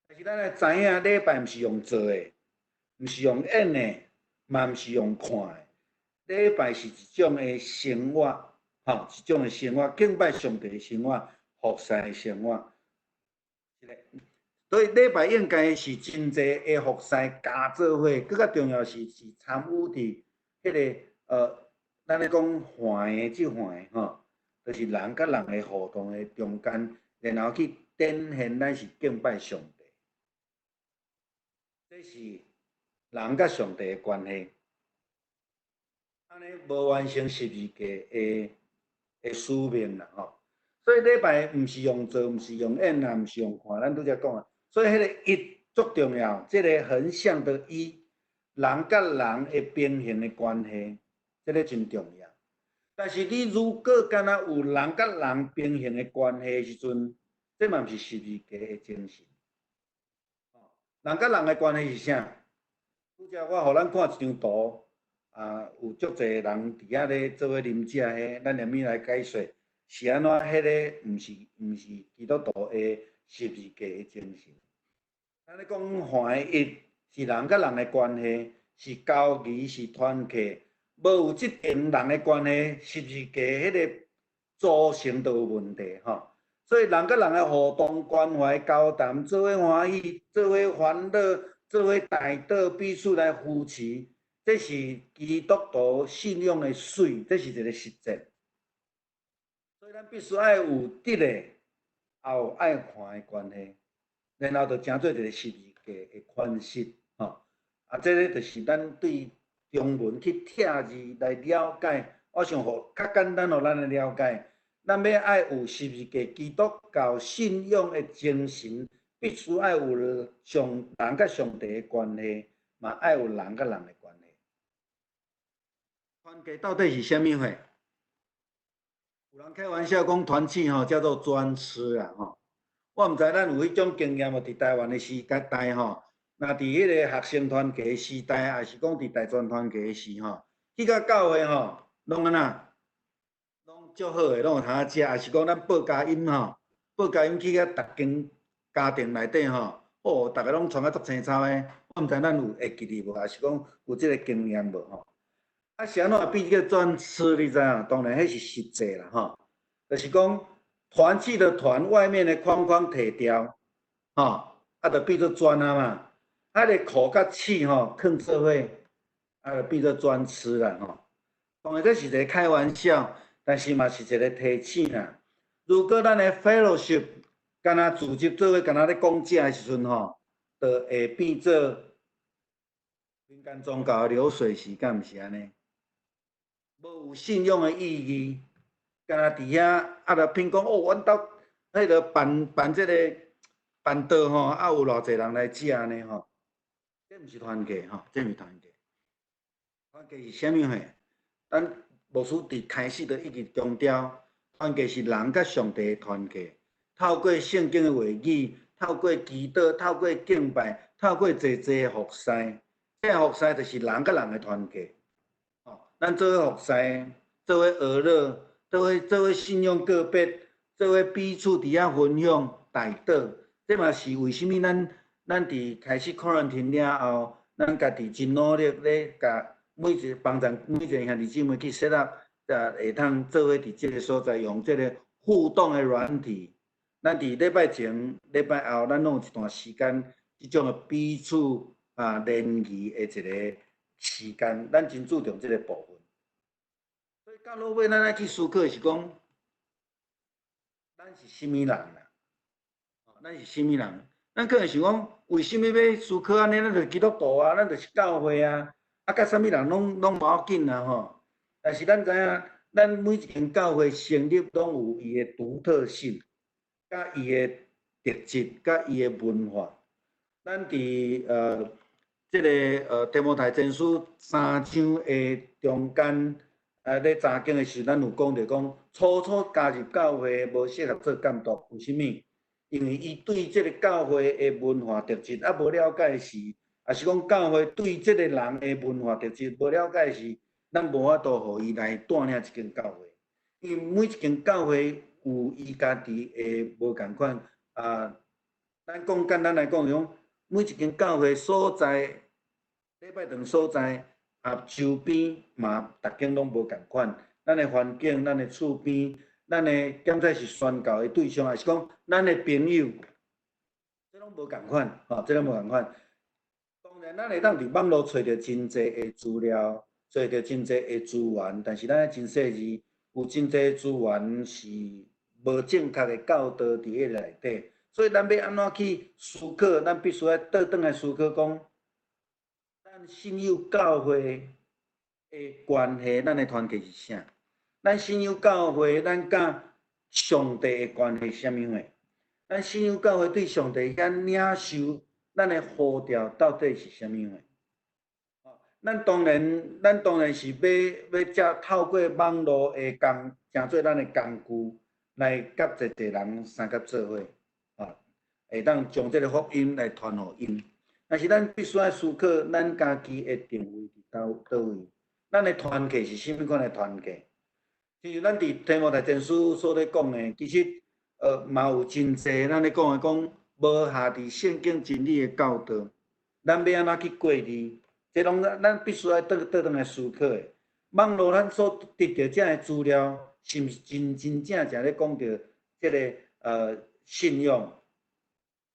但是咱來知影，禮拜毋是用做的，毋是用演的，嘛毋是用看的。禮拜是一種的生活，吼，一種的生活，敬拜上帝的生活，服侍的生活。所以禮拜應該是真濟的服侍加做伙，閣較重要是參與佇彼个咱咧講環的這環吼，就是人佮人的互動的中間，然後去展現咱是敬拜上帝。這是人佮上帝的關係。按呢無完成十字架的使命啦吼。所以禮拜毋是用做，毋是用演啊，毋是用看，咱拄才講啊。所以彼个一足重要，這个橫向的一，人佮人的平衡的關係，這个真重要。但是你如果敢若有人佮人平衡的關係的時陣，這嘛毋是十字架的精神。人佮人的關係是啥？拄才我予咱看一張圖，啊，有足濟人佇遐咧做伙啉食彼，咱連物來解說，是按怎？彼个毋是基督徒的十字架的精神。咱咧講橫的一是人佮人的關係，是交誼，是團契。無有這層人的關係，十字架彼个組成就有問題吼。所以人佮人的互動、關懷、交談，做伙歡喜，做伙煩惱，做伙代禱，彼此來扶持，這是基督徒信仰的媠，這是一個實踐。所以咱必須愛有直的，也有愛橫的關係，然後就成做一個十字架的款式，吼。啊，這个就是咱對中文去拆字來了解，我想予較簡單，予咱來了解。咱欲愛有十字架基督教信仰的精神，必須愛有上人佮上帝的關係，嘛愛有人佮人的關係。團契到底是啥物貨？有人開玩笑講團契吼叫做專吃啊吼。我毋知咱有彼種經驗無？佇台灣的時代吼，若佇彼个學生團契的時代，抑是講佇大專團契的時吼，去到教會吼，攏按怎？攏足好的，攏有通食，抑是講咱報佳音吼，報佳音去遐逐間家庭內底吼，哦，逐个攏穿甲足青草的，我毋知咱有會記得無，抑是講有這个經驗無吼？啊，是按怎會變叫專吃？你知影？當然，彼是實際啦吼，就是講團契的團外面的框框提掉，吼，啊，就變做磚啊嘛。啊，个苦佮刺吼，囥做伙，啊，就變做專吃啦吼。當然，這是一个開玩笑，但是嘛是一个提醒啦。如果咱的 fellowship 敢若組織做伙，敢若咧講食的時陣吼，就會變做民間宗教的流水席，敢毋是按呢？無有信仰的意義，敢若佇遐啊，就憑講哦，阮兜彼个辦辦這个辦桌吼，啊有偌濟人來食呢吼，這毋是團契吼，這毋是團契。團契是啥物貨？咱牧師佇開始就一直強調，團契是人佮上帝的團契，透過聖經的話語，透過祈禱，透過敬拜，透過濟濟的服侍，這个服侍就是人佮人的團契。咱做伙服侍，做伙學樂，做伙信仰告別，做伙彼此佇遐分享、代禱，這嘛是為啥物咱佇開始 quarantine 了後，咱家己真努力咧，共每一個幫助每一個兄弟姊妹去設立，會當做伙佇這个所在用這个互動的軟體，咱佇禮拜前、禮拜後，咱攏有一段時間，這種的彼此啊聯誼的一個時間，咱真注重這個部分。所以到落尾，咱愛去思考的是講，咱是啥物人啦？咱是啥物人？咱可能想講，為啥物欲思考按呢？咱就是基督徒啊，咱就是教會啊，啊，佮啥物人攏無要緊啊吼。但是咱知影，咱每一間教會成立攏有伊的獨特性，佮伊的特質，佮伊的文化。咱佇這个提摩太前書三章的中間，咧查經的時陣，咱有講著講，初初加入教會無適合做監督，為啥物？因為伊對這個教會的文化特質猶無了解時，抑是講教會對這個人的文化特質無了解時，咱無法度予伊來帶領一間教會。因為每一間教會有伊家己的無仝款啊。咱講簡單來講，講每一間教會所在，禮拜堂所在啊，周邊嘛，逐間攏無仝款。咱的環境，咱的厝邊。咱的敢才是宣教的對象，抑是講咱的朋友，這攏無仝款，吼，這攏無仝款。當然，咱會當佇網路揣著真濟的資料，揣著真濟的資源，但是咱愛真細膩，有真濟資源是無正確的教導佇彼內底，所以咱欲按怎去思考，咱必須愛倒轉來思考講，咱信仰教會的關係，咱的團契是啥？咱信仰教會，咱佮上帝的關係是啥物貨？咱信仰教會對上帝遐領受咱的呼召到底是啥物貨？咱當然，咱當然是欲欲藉透過網路的工，成做咱的工具，來佮濟濟人相佮做伙，啊，會當將這个福音來傳予𪜶。但是咱必須愛思考，咱家己的定位佇佗位，咱的團契是啥物款的團契？其實咱佇提摩太前書所咧講的，其實嘛有真濟咱咧講的講無合佇聖經真理的教導，咱欲按怎去過濾？這攏咱咱必須愛倒倒轉來思考的。網路咱所得著這个資料，是毋是真真正正咧講著這个信仰？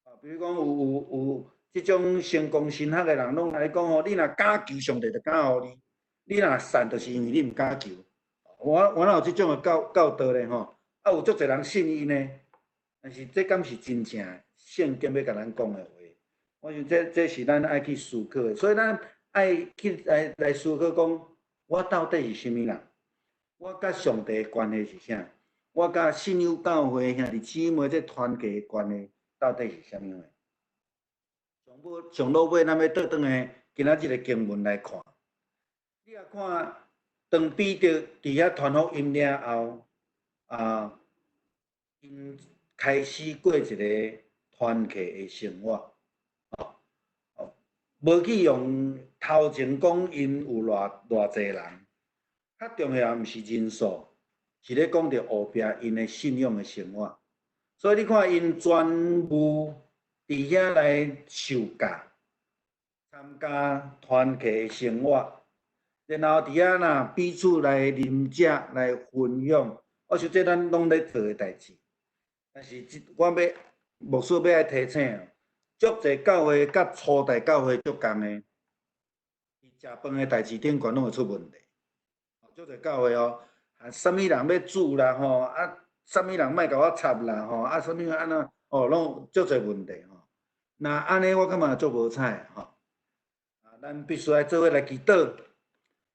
啊，比如講有有有這種成功神學的人，攏來講吼，你若敢求上帝，就敢予你；你若散，就是因為你毋敢求。我我哪有這種的教教導咧吼？啊，有足濟人信𪜶呢，但是這敢是真正聖經欲共咱講的話？我想這這是咱愛去思考的，所以咱愛去來來思考講，我到底是啥物人？我佮上帝的關係是啥？我佮信仰教會兄弟姊妹這團契的關係到底是啥物貨？上尾上落尾，咱欲倒轉來今仔這个經文來看，你若看。當彼得佇遐傳福音了後，啊，𪜶開始過一个團契的生活，哦，哦，無去用頭前講𪜶有偌偌濟人，較重要毋是人數，是咧講著後壁𪜶的信仰的生活。所以你看𪜶全部佇遐來受教，參加團契的生活。然後佇遐若彼此來啉食來分享，我想這咱攏咧做的代誌。但是這我欲牧師欲愛提醒，足濟教會佮初代教會足仝的，佇食飯的代誌頂懸攏會出問題。足濟教會哦，啊，啥物人欲煮啦吼，啊，啥物人莫共我插啦吼，啊，啥物按怎哦，攏足濟問題吼。若按呢，我感覺足無彩吼。啊，咱必須愛做伙來祈禱。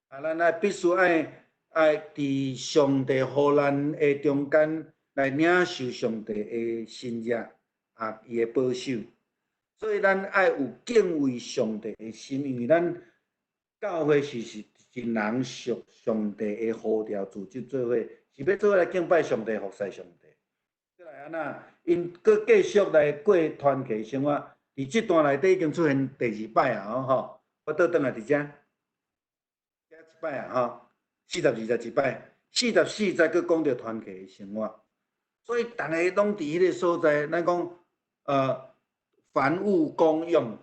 啊，咱愛必須愛愛佇上帝予咱的中間來領受上帝的神蹟啊，伊的保守。所以咱愛有敬畏上帝的心，因為咱教會是是一人屬上帝的呼召組織做伙，是欲做伙來敬拜上帝、服侍上帝。閣來按怎？𪜶閣繼續來過團契生活。佇這段內底已經出現第二擺啊！吼，我倒轉來佇遮。遮一擺啊，吼，42節一擺，44節閣講著團契的生活，所以逐个攏佇彼个所在，咱講，凡物公用，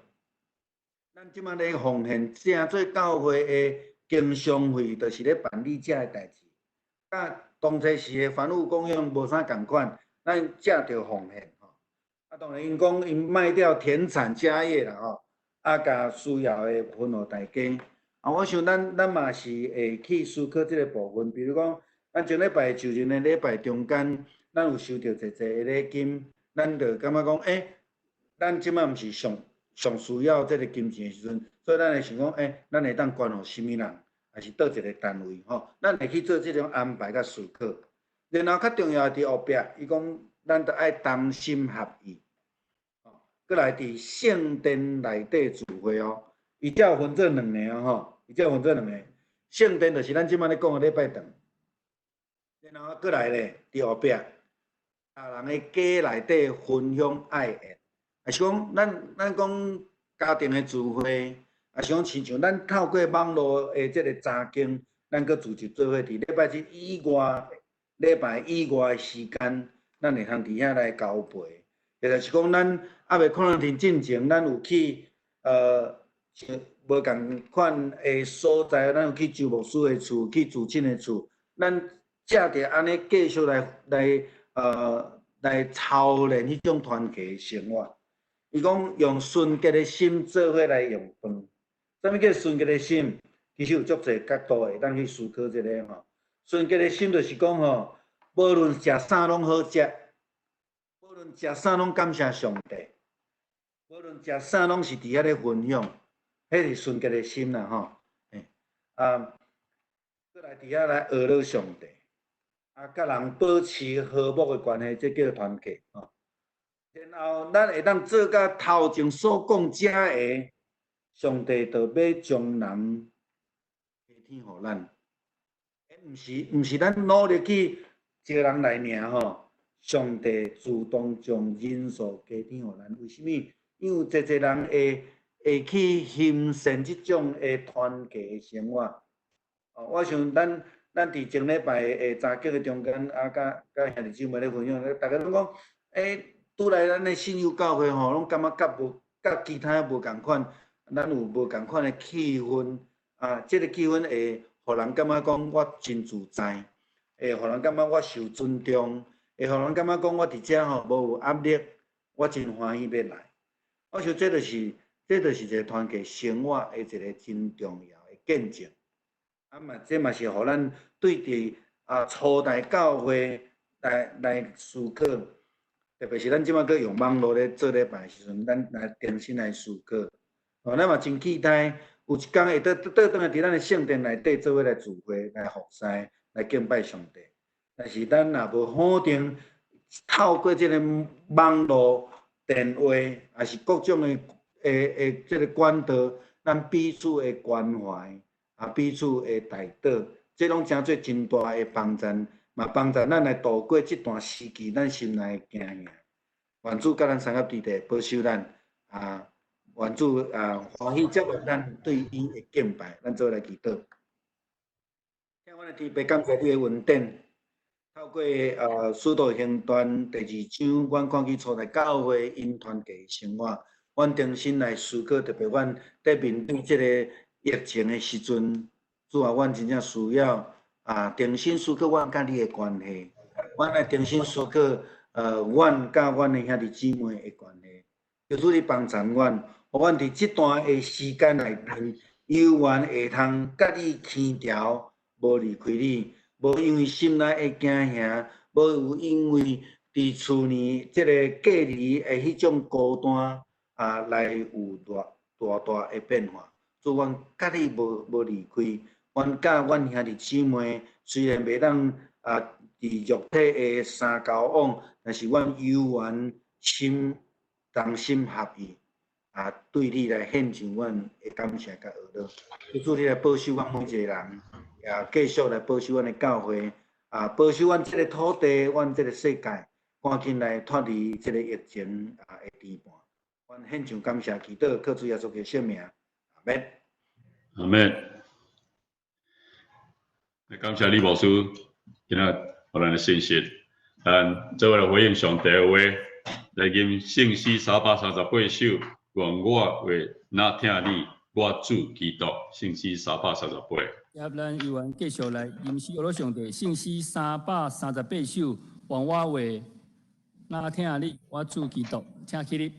咱這馬咧奉獻，成做教會的經常費，就是咧辦理這个代誌。佮當初時的凡物公用無啥仝款，咱藉著奉獻吼。啊，當然𪜶講𪜶賣掉田產家業啦吼，啊，共需要的分予大家。啊，我想咱嘛是會去思考這個部分，比如講，咱前禮拜就任的禮拜中間，咱有收著濟濟的禮金，咱就感覺講，欸，咱這擺毋是上上需要這個金錢的時陣，所以咱會想講，欸，咱會當捐予啥物人，還是佗一個單位吼，咱會去做這種安排佮思考。然後較重要的佇後壁，伊講咱著愛同心合意，吼，閣來佇聖殿內底聚會哦，伊才有分做兩个哦吼，伊才有分做兩個。聖殿就是咱這擺咧講的禮拜堂，然後閣來咧佇後壁，逐人的家內底分享愛宴，抑是講咱講家庭的聚會，抑是講親像咱透過網路的這個查經，咱閣組織做伙佇禮拜日以外。禮拜以外的時間，咱會通佇遐來交陪，或者是講咱猶未可能佇進前，咱有去像無仝款的所在，咱有去周牧師的厝，去主診的厝，咱藉著按呢繼續來操練彼種團契的生活。伊講用純潔的心做伙來用飯，啥物叫純潔的心？其實有足濟角度會當去思考這个吼。純潔的心就是講吼，無論食啥攏好食，無論食啥攏感謝上帝，無論食啥攏是佇遐咧分享，彼是純潔的心啦吼。啊，閣來佇遐來學了上帝，啊，佮人保持和睦的關係，這叫團契吼。然後咱會當做甲頭前所講遮个，上帝就欲將人加添予咱。毋是咱努力去招人來爾吼，上帝自動將人數加添予咱。為啥物？因為濟濟人會去欣賞這種的團契的生活。哦，我想咱佇前禮拜的查經的中間，啊，佮兄弟姊妹咧分享，逐家攏講，欸，拄來咱的信友教會吼，攏感覺佮無佮其他無仝款，咱有無仝款的氣氛，啊，這个氣氛會予人感覺講我真自在，會予人感覺我受尊重，會予人感覺講我佇遮吼無有壓力，我真歡喜欲來。我想這就是一個團契生活的一個真重要的見證。啊嘛，這嘛是予咱對佇啊初代教會來思考，特別是咱這擺閣用網路咧做禮拜的時陣，咱來重新來思考。哦，咱嘛真期待有一工會倒倒轉來佇咱的聖殿內底做伙來聚會、來服侍、來敬拜上帝。但是咱若無否定透過這个網路、電話，抑是各種的這个管道，咱彼此的關懷，啊，彼此的代禱，這攏成做真大的幫助，嘛幫助咱來度過這段時期，咱心內的驚嚇。願主佮咱三合佇地，保守咱啊！願主啊，歡喜接納咱對伊的敬拜，咱做伙來祈禱。聽阮的天父，感謝你的恩典，透過使徒行傳第二章，阮看見初代教會𪜶團契的生活，阮重新來思考，特別阮佇面對這個疫情的時陣，主啊，阮真正需要啊，重新思考阮佮你的關係，阮來重新思考，阮佮阮的兄弟姊妹的關係，求主你幫助阮，予阮佇這段的時間內面，猶原會通佮你牽牢，無離開你，無因為心內的驚嚇，無有因為佇厝內這個隔離的彼種孤單啊，來有大大大的變化。主，阮佮你無離開，阮佮阮兄弟姊妹雖然袂當啊佇肉體的相交往，但是阮猶原心同心合意啊，對你來獻上阮的感謝佮學樂。求主你來保守阮每一個人，也繼續來保守阮的教會，啊，保守阮這个土地，阮這个世界，趕緊來脫離這个疫情啊的牽絆。阮獻上感謝祈禱，靠主耶穌基督聖名，阿們。阿們。感謝李牧師今仔予咱的信息，咱做伙來回應上帝的話，來吟聖詩338首，願我話若疼你，我主基督，聖詩338。接咱猶原繼續來吟詩學樂上帝聖詩338首，願我話我疼你，我主基督，請起立。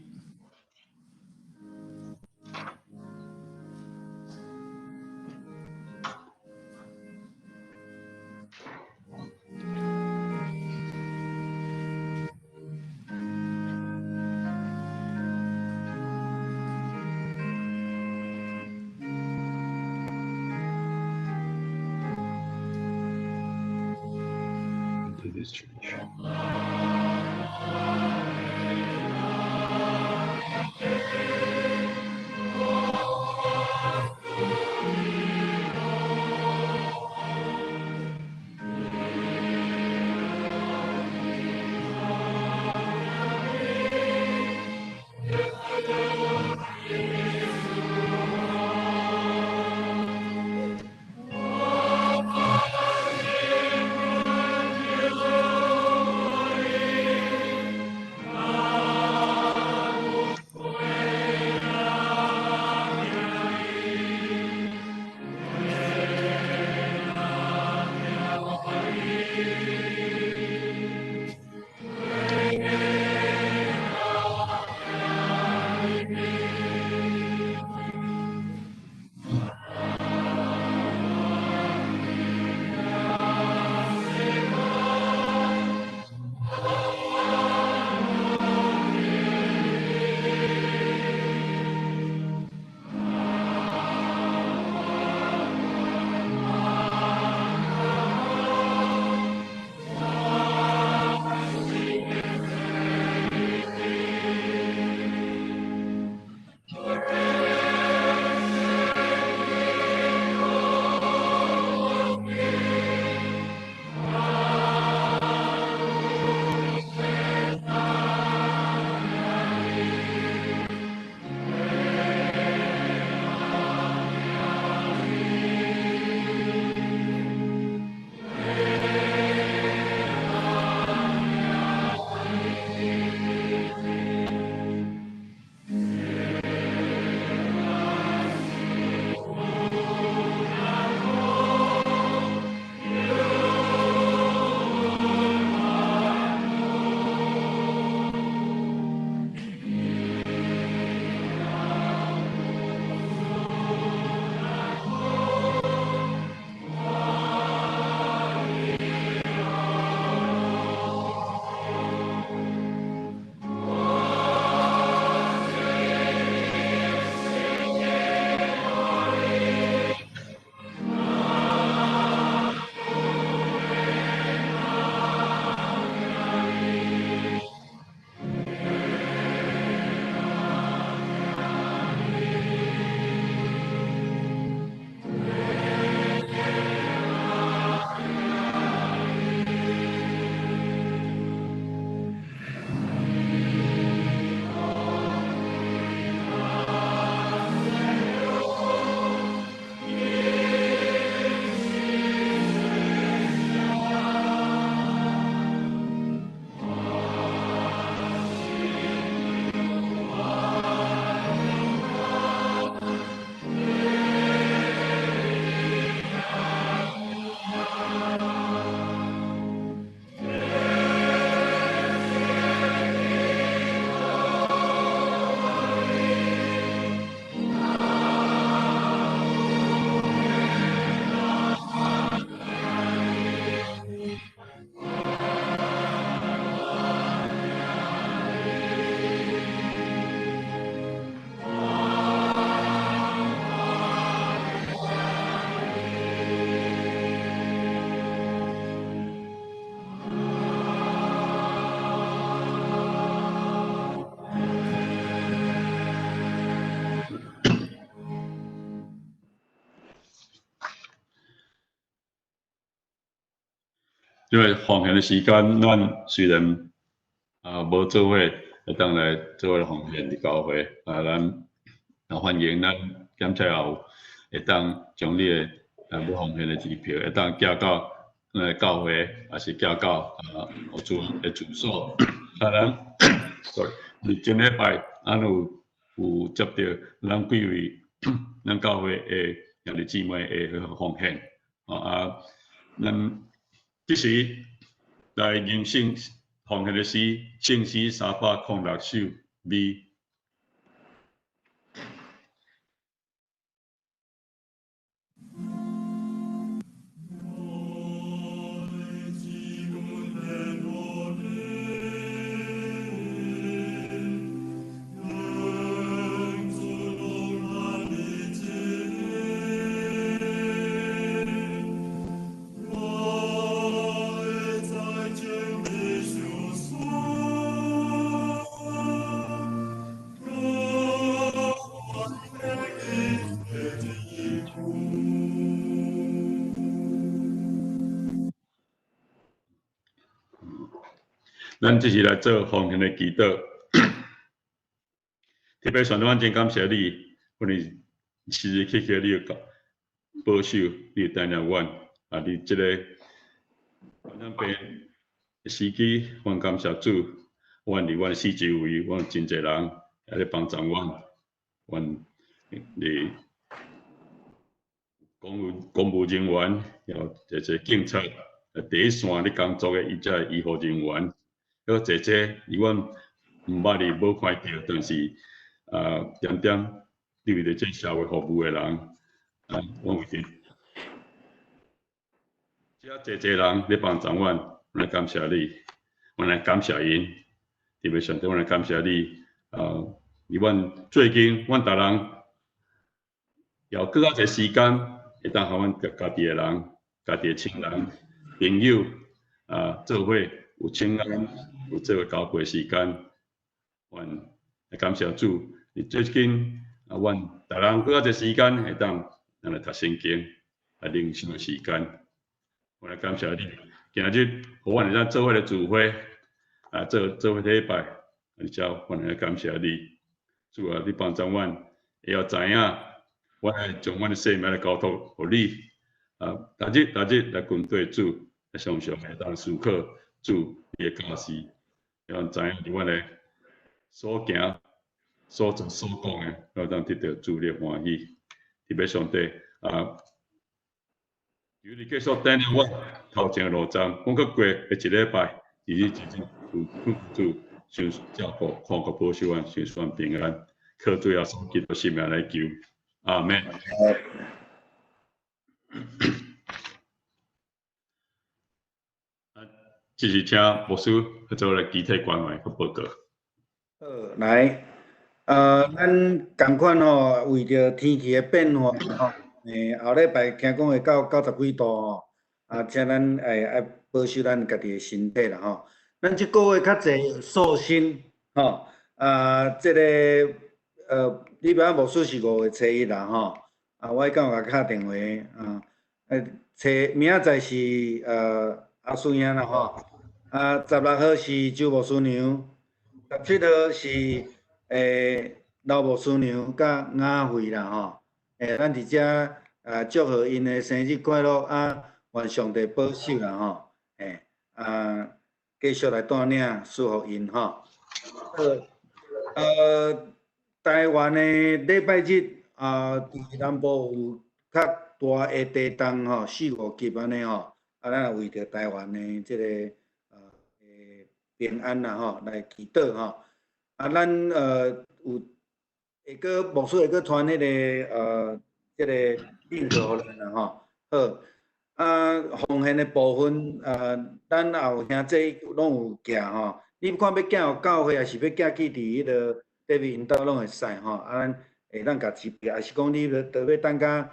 因為奉獻的時間，咱雖然無做伙會當來做伙奉獻佇教會，咱歡迎咱檢查後會當將你的欲奉獻的支票會當寄到咱的教會，抑是寄到住的住所。咱 sorry，佇前禮拜，咱有接著咱幾位咱教會的兄弟姊妹的奉獻，咱這時來認識奉獻的詩，聖詩306首 B。咱這是來做奉獻的祈禱，特別上帝，阮真感謝你，阮你時時刻刻你有保守，你有帶領阮，啊，佇這個傳染病的時機，阮感謝主，阮佇阮四周圍，阮真濟人也咧幫助阮，阮佇公務人員，還有濟濟警察，第一線咧工作的伊遮醫護人員。閣濟濟，伊阮毋捌伊，無看著，但是啊，點點你為著這社會服務的人，啊，阮為著遮濟濟人咧幫助阮，阮來感謝你，阮來感謝𪜶，特別上帝，阮來感謝你，啊，佇阮最近，阮逐人也閣較濟時間，會當予阮家己的人、家己的親人、朋友啊，做伙有請安，有做伙交陪時間，阮來感謝主。佇最近啊，阮逐人閣較濟時間會當咱來讀聖經、來靈修的時間，我來感謝你。今日予阮會當做伙來聚會，啊，做伙禮拜，而且阮來感謝你。主啊，你幫助阮會曉知影，阮愛將阮的生命來交託予你。啊，逐日逐日來跟隨主，常常會當思考主你的教示，讓知影佇阮的所行、所做、所講的，會當得到主的歡喜。特別上帝啊，求你繼續帶領阮頭前的路程，阮閣過的一禮拜，日日日日有主相照顧、看顧、保守阮，相算平安。靠主耶穌基督聖名來求，阿們。這是請牧師去做來具體關懷去報告。好，來，咱仝款吼，為著天氣的變化吼，後禮拜聽講會到90幾度吼，啊，請咱愛保守咱家己的身體啦吼。咱這個月較濟素心吼，啊，這個禮拜牧師是5月初一啦吼，啊，我彼工有共敲電話啊，初明仔載是阿叔兄啦吼，啊，16號是周牧師娘，17號是劉牧師娘佮雅慧啦吼，咱佇遮啊祝賀𪜶的生日快樂啊，願上帝保守啦吼，啊，繼續來帶領祝福𪜶吼。台灣的禮拜日啊，佇南部有較大的地動吼，4、5級按呢吼。啊，咱也為著台灣的這個平安啦吼，來祈禱吼。啊，咱有會閣牧師會閣傳彼個這個鏈接予咱啦吼。好，啊，奉獻的部分咱也有兄弟攏有寄吼。你不管欲寄予教會，還是欲寄去佇彼個 David𪜶兜攏會使吼。啊，咱會當共支票，還是講你特欲等甲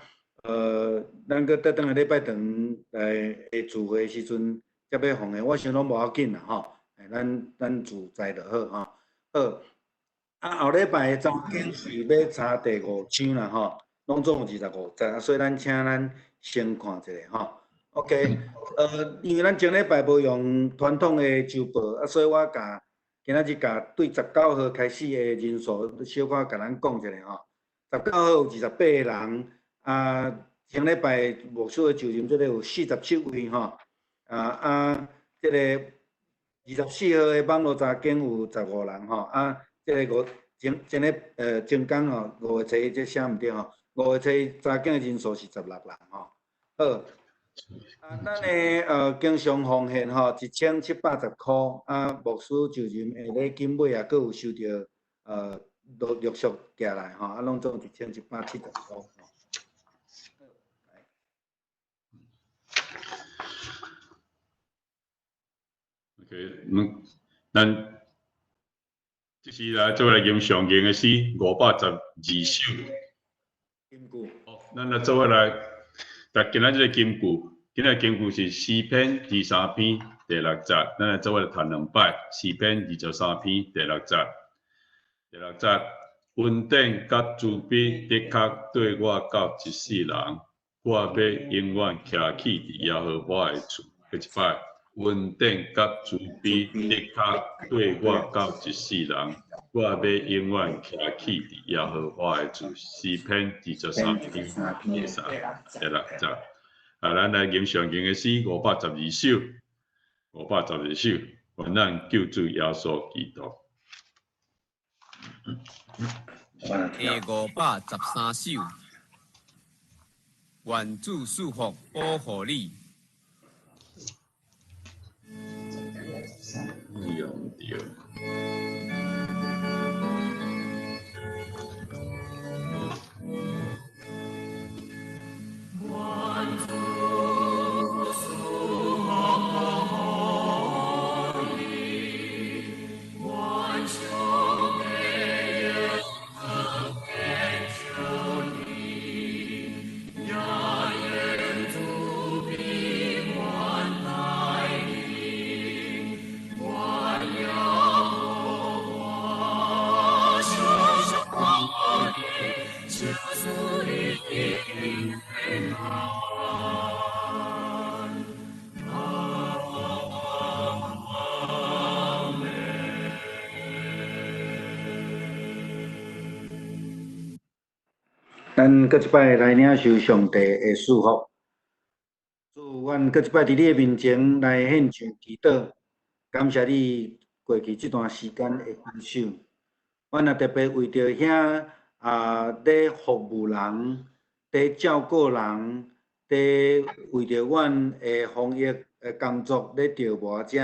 咱閣倒轉來禮拜堂來的聚會時陣，才欲奉獻，我想攏無要緊啦吼。咱自在就好吼。好，啊，後禮拜的查經是欲查第5章啦吼，攏總有25節，啊，所以咱請咱先看一下吼。OK，因為咱前禮拜無用傳統的周報，啊，所以我共今仔日共對19號開始的人數小可共咱講一下吼。19號有28個人。啊，前禮拜牧師的就任，這個有47位吼。啊，這個24號的網絡查經有15人吼。啊，這個前前個前工吼，5月初一這寫毋對吼。5月初一查經的人數是16人吼。好，啊，咱的经常奉献吼，1710箍，啊，牧师就任的礼金尾也阁有收著，陆陆续寄来吼，啊，拢总1770箍。OK，咱这是来做来吟上经的诗512首。金句。好，咱来做伙来读今仔这个金句。今仔金句是诗篇23篇第6节，咱来做伙来读两摆。诗篇23篇第6节，第6节，恩典佮慈悲的确对我到一世人，我要永远徛起伫耶和华的厝。阁一摆，恩典佮慈悲的确对我到一世人，我要永远徛起伫耶和华的厝。诗篇23篇第6节。啊，咱来吟上经的诗512首，512首，愿咱救主耶稣基督。第513首，愿主赐福保护你。用著。咱阁一摆来领受上帝的祝福。主，阮阁一摆伫你的面前来献上祈祷，感谢你过去这段时间的保守。阮也特别为著遐咧服务人、咧照顾人、咧为著阮的防疫的工作咧着无遮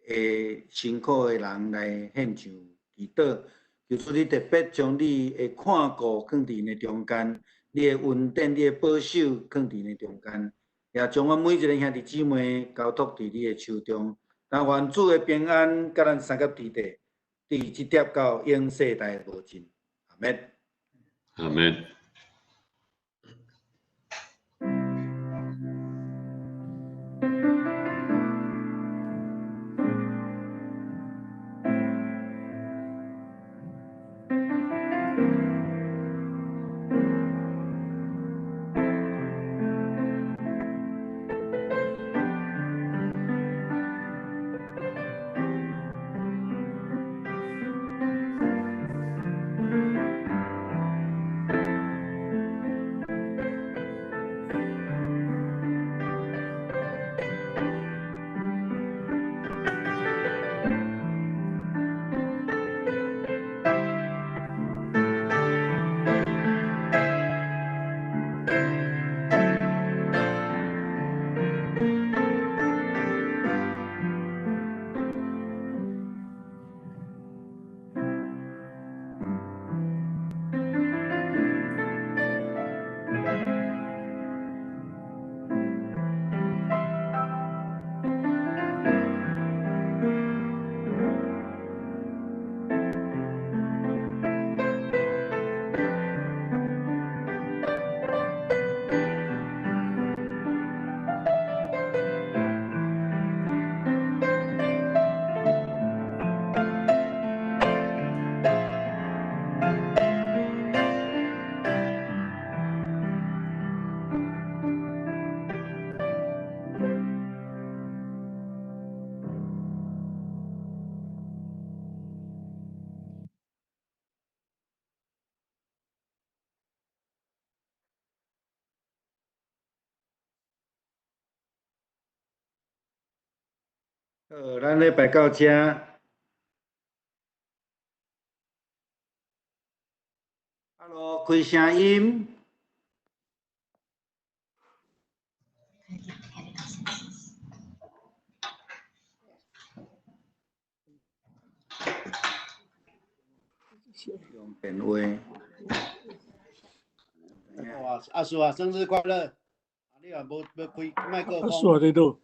的辛苦的人来献上祈祷。求主你特别将你的看顾放伫𪜶的中间，你的恩典、你的保守放伫𪜶的中间，也将阮每一个兄弟姊妹交托伫你的手中。但愿主的平安佮咱相佮伫地，伫这点到永世代无尽。阿们。阿们。好，咱礼拜到这。Hello，开声音。用电话。哇，阿叔啊，生日快乐！你也无无开麦克阿风。叔啊，伫倒？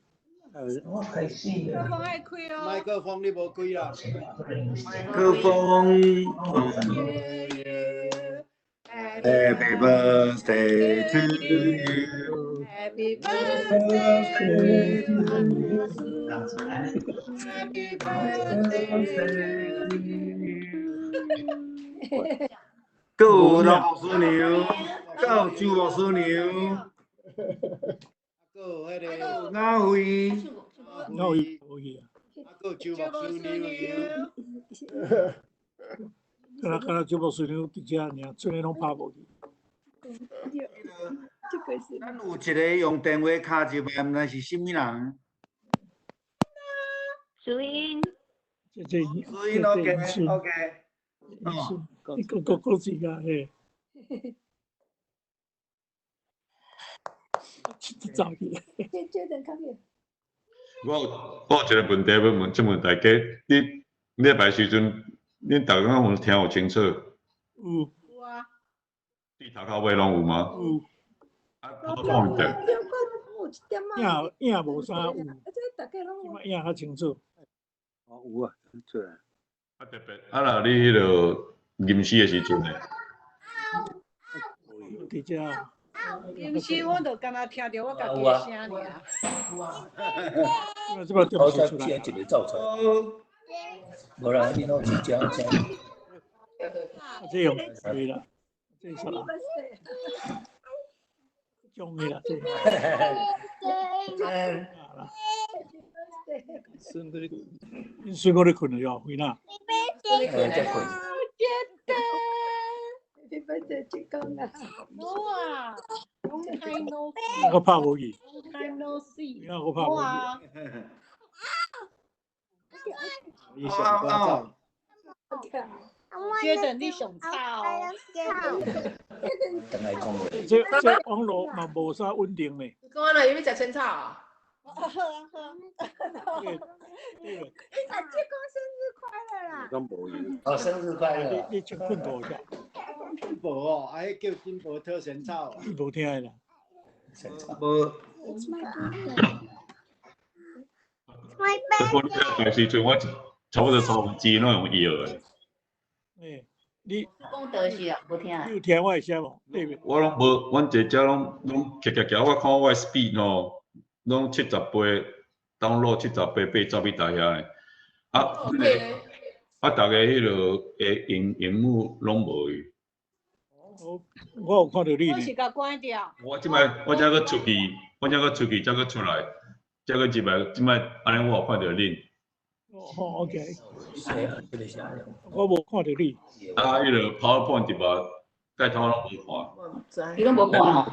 我开始麦克风爱开哦。麦克风你无开啦。麦克风。Happy birthday to you. Happy birthday to Happy birthday to you. 阁有老牧师娘，阁有周牧师娘，阁有彼个阿辉，阿辉无去啊？阁有周牧师娘。敢若敢若周牧师娘伫遮尔，剩的拢拍无去。这个是。咱有一个用电话敲入来，毋知是啥物人。淑英。这这淑英 OK OK。哦，你阁阁阁自个嘿。走去。这这阵较远。我有一个问题欲问，请问大家，你礼拜时阵，恁逐家有听有清楚？有。有啊。对头到尾拢有吗？有。啊，我讲者。影影无啥有。啊，这大家拢有。影较清楚。哦，有啊，出来。啊，特别啊，若你彼个吟诗的时阵呢？伫遮。吟诗我就敢若听著我家己的声尔。这摆好彩听一个走出来，无啦，你拢是这这。这用对啦，这啥啦？中的啦，这。恁孙阁咧睏了哟，辉娜。在睏。你别再去讲啦。无啊，long time no 我拍无去。 long time no see。我拍无去。你上早。觉得你上早哦。等来讲话。这这网路嘛无啥稳定呢。讲啊，有欲食仙草啊？好啊好啊。你阿舅公生日快乐啦！讲无用。哦，生日快乐！你先困觉一下。金箔哦，啊，彼叫金箔讨仙草。你无听的啦。无。我礼拜时阵，我差不多三分之一拢用药的。欸，你讲倒是啊，无听。你有听我的声无？对袂？我拢无，阮姐姐拢拢夹夹夹，我看我的 speed 吼，拢78，download 78 80去台遐的。啊，啊，逐家彼落的萤萤幕拢无去。我有看著你。我是共关掉。我这摆我才阁出去，我才阁出去，才阁出来，才阁入来，这摆按呢我有看著恁。哦，OK。我无看著你。啊，彼个 PowerPoint 伫吧，盖头拢无看。你拢无看吼？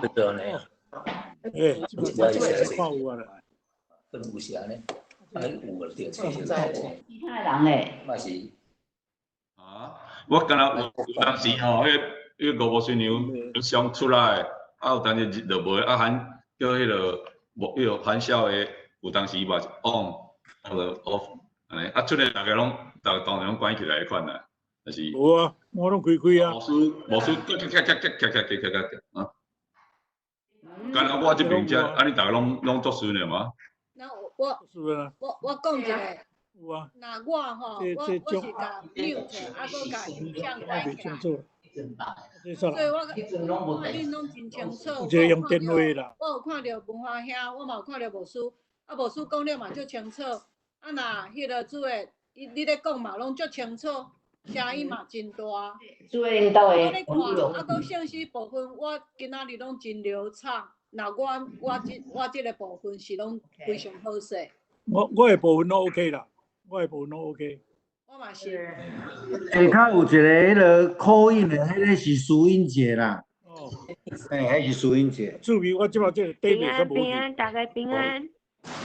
欸，这摆看有啊啦。有时呢，啊有个对，其他人咧。嘛是。啊，我敢若有当时吼，彼彼个吴新娘相出来，啊有当时就无，啊喊叫彼个无，彼个含笑的，有当时嘛是 on，啊就 off，按呢，啊出来逐家拢，逐家当然拢关起来彼款啦，就是。无啊，我拢开开啊。无师无师，咔咔咔咔咔咔咔咔咔啊！敢若我这边遮，按呢逐家拢拢作顺的吗？那我我讲一下。有啊。若我吼，我我是共 mute，啊，阁共影像关起来。所以我看恁拢真清楚。这用电话啦。我有看著文华兄，我嘛有看著牧师，啊，牧师讲了嘛足清楚。啊，若彼个主的，伊你咧讲嘛拢足清楚，声音嘛真大。主的𪜶兜的。我咧看，啊，阁圣诗部分，我今仔日拢真流畅。若我我这我这个部分是拢非常好势。我的部分拢 OK 啦，我的部分拢 OK。我嘛是。下跤有一个彼个口音的，彼个是苏英姐啦。哦。欸，彼是苏英姐。注意，我这摆这个底平安平安，大家平安。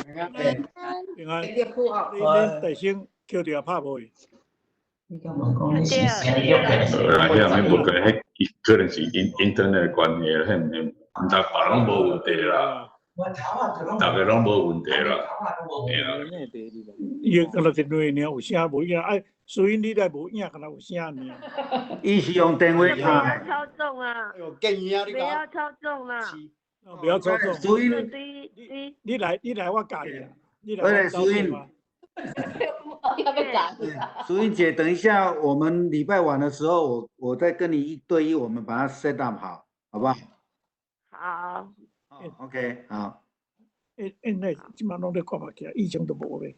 平安平安。你恁大声叫著也拍无去。啦，遐免无可能，彼可能是因 internet 的关系，彼毋免，毋知别拢无问题啦。逐家拢无问题啦。伊敢若电话尔，有声无影，爱所以你内无影，敢若有声尔。伊是用电话不要操纵啊！建议啊，你不要操纵啦！不要操纵。淑英，你来，你来，我教你啊。你来，淑英。淑英姐，等一下，我们礼拜晚的时候，我再跟你一对一，我们把它 set up 好，好不好？好。 OK，好。欸，那这马拢咧看袂起来，以前都无咧。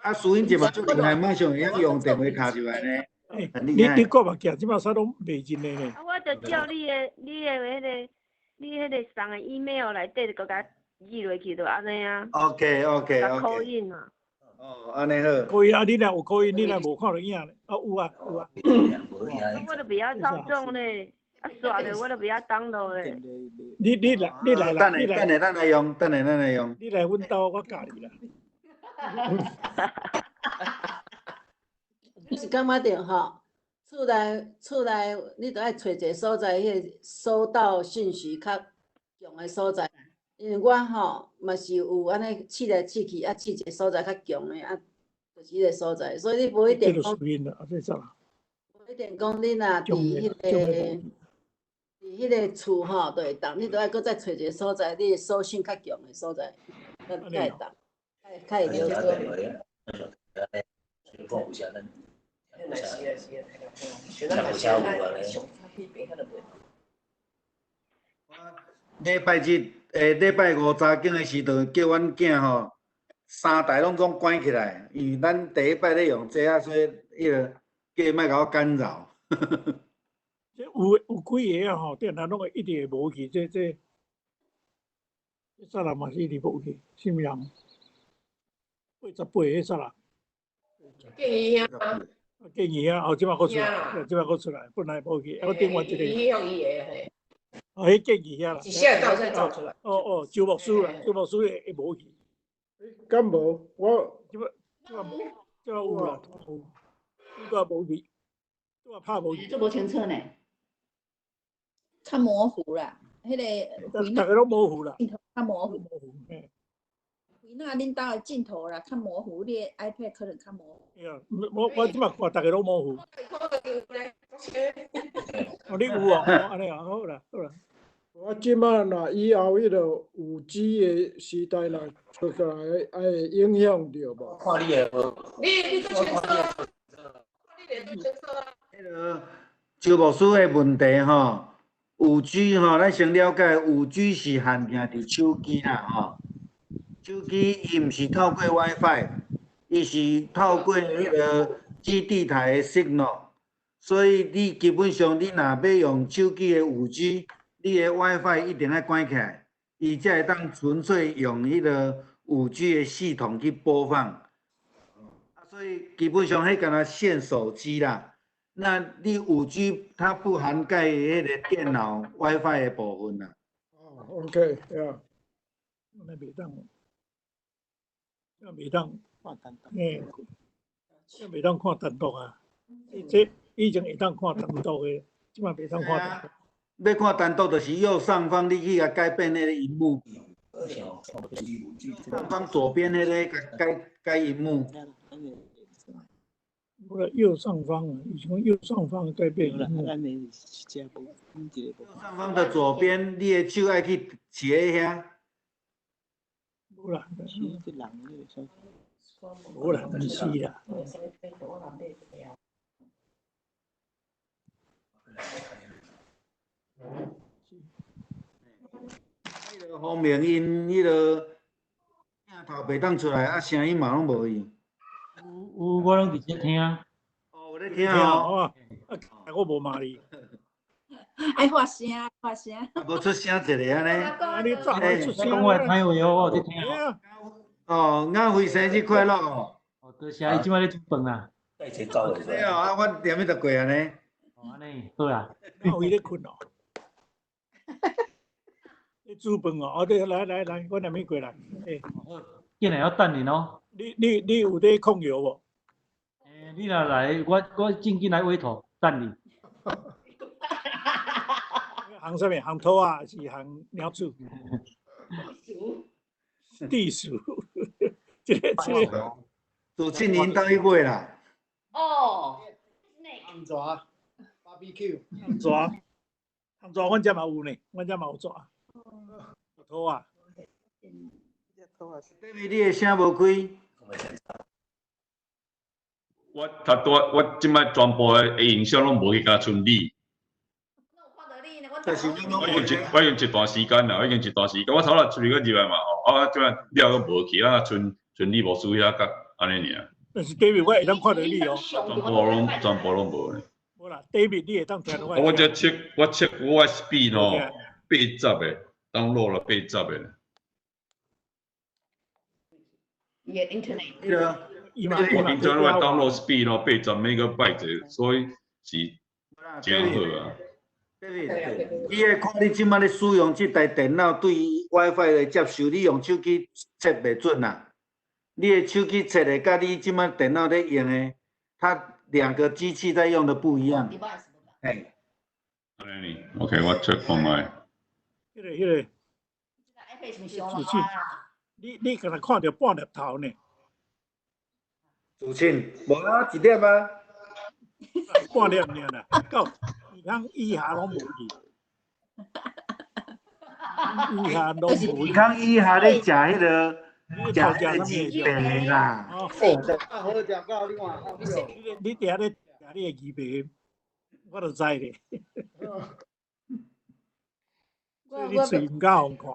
啊，淑英姐嘛，足厉害，马上会晓用电话敲入来呢。你看袂起来，这马啥拢袂认的呢。啊，我就照你迄个送的 email 内底，就共寄落去，就按呢啊。 OK，OK，OK。口音啊。哦，按呢好。可以啊，你若有口音，你若无看著影咧。啊，有啊，有啊。我都袂晓操纵咧，啊，刷咧我都袂晓 download 咧。你来啦，等下等下咱来用，等下咱来用。你来阮兜，我教你啦。你是感觉著吼，厝内你著爱揣一个所在，彼个收到信息较强的所在。因为我吼嘛是有按呢试来试去，啊试一个所在较强的，啊，就是彼个所在，所以你无一定讲，无一定讲你若伫彼个厝吼，就会当，你著爱阁再揣一个所在，你的收讯较强的所在，才会当，较会了解。是啊是啊，礼拜日，礼拜五早间的时阵，叫阮囝吼，三台拢总关起来，因为咱第一摆咧用这啊，所以彼个叫伊莫共我干扰。这有几个啊吼，电脑拢会一直会无去，这啥人嘛是一直无去，啥物人？88彼啥人？建议啊。建议啊，哦，这马阁出来，这马阁出来，本来无去，我顶完一个。伊用伊的嘿。哦，彼建议遐啦。一下到再走出来。哦哦，周牧师啦，周牧师会无去。敢无？我这马有啦，有，这个无去，这马拍无去。这无清楚呢，较模糊啦，彼个。逐个拢模糊啦。较模糊。维纳恁兜的镜头啦，较模糊，你的 iPad 可能较模糊。对啊，我这马看逐个拢模糊。哦，你有哦，按呢啊，好啦好啦。我这马若以后彼个5G 的时代若出来，会影响著无？看你的无。你做清楚啊！看你做清楚啊！彼个周牧师的问题吼，5G 吼，咱先了解5G 是限定伫手机啦吼。手机伊毋是透过 WiFi，伊是透过彼个基地台的 signal，所以你基本上你若欲用手机的五 G，你的 WiFi 一定爱关起来，伊才会当纯粹用彼个五 G 的系统去播放。啊，所以基本上彼敢若限手机啦。那你五 G 它不涵盖彼个电脑 WiFi 的部分啦。哦，OK，对啊。那袂当。这袂当，嘿，这袂当看单独啊！这以前会当看单独的，这马袂当看单独。欲看单独，就是右上方你去共改变彼个萤幕。上方左边彼个改改萤幕。无啦，右上方，伊是讲右上方改变萤幕。右上方的左边，你的手爱去切遐。无啦，无啦，毋是啦。彼个方面，𪜶彼个镜头袂当出来，啊，声音嘛拢无去。有，我拢伫咧听。哦，有咧听哦。啊，我无骂你。爱发声，发声。无出声一个按呢。啊，你早出声。讲我的歹话哦，我有伫听。哦，亚辉生日快乐哦！哦，多谢，伊这马咧煮饭啦。带一个狗会使。对哦，啊，我踮咧就过按呢。哦，按呢，好啦。亚辉咧睏哦。咧煮饭哦，哦对，来来来，我踮咧过来。欸。好，进来要等你哦。你有咧控油无？欸，你若来，我正经来委托等你。烘啥物？烘土仔，还是烘鸟鼠？地鼠。这个这个，主持人𪜶兜去买啦。哦。红蛇，BBQ。红蛇，红蛇，阮遮嘛有呢，阮遮嘛有蛇。兔啊。 David，你的聲無開。我頭拄我這擺全部的影像攏無去，敢賰你。但是我已經一段時間啦，我已經一段時間，我頭先出去閣入來嘛吼，啊，這擺了閣無去，啊，賰賰你無輸遐甲按呢爾。但是 David，我會當看著你哦。全部攏無呢。無啦，David，你會當聽著我。我這測我測我的 speed 吼，80的，download 了八十的。伊的 internet。我平常我 download speed 咯，80 megabyte，所以是真好啊。你愛看你這擺咧使用這台電腦對 WiFi 的接收，你用手機測袂準啦。你的手機測的，佮你這擺電腦咧用的，它兩個機器在用的不一樣。嘿。按呢，OK，我測看覓。彼個。主持，你敢若看著半粒頭呢？主持，無啊，一粒啊。半粒爾啦，到耳孔以下攏無去。以下攏無。耳孔以下咧食彼個，食彼個雞排啦。哦，好食到你看。你佇遐咧食你的魚排，我就知咧。所以你喙毋敢予看。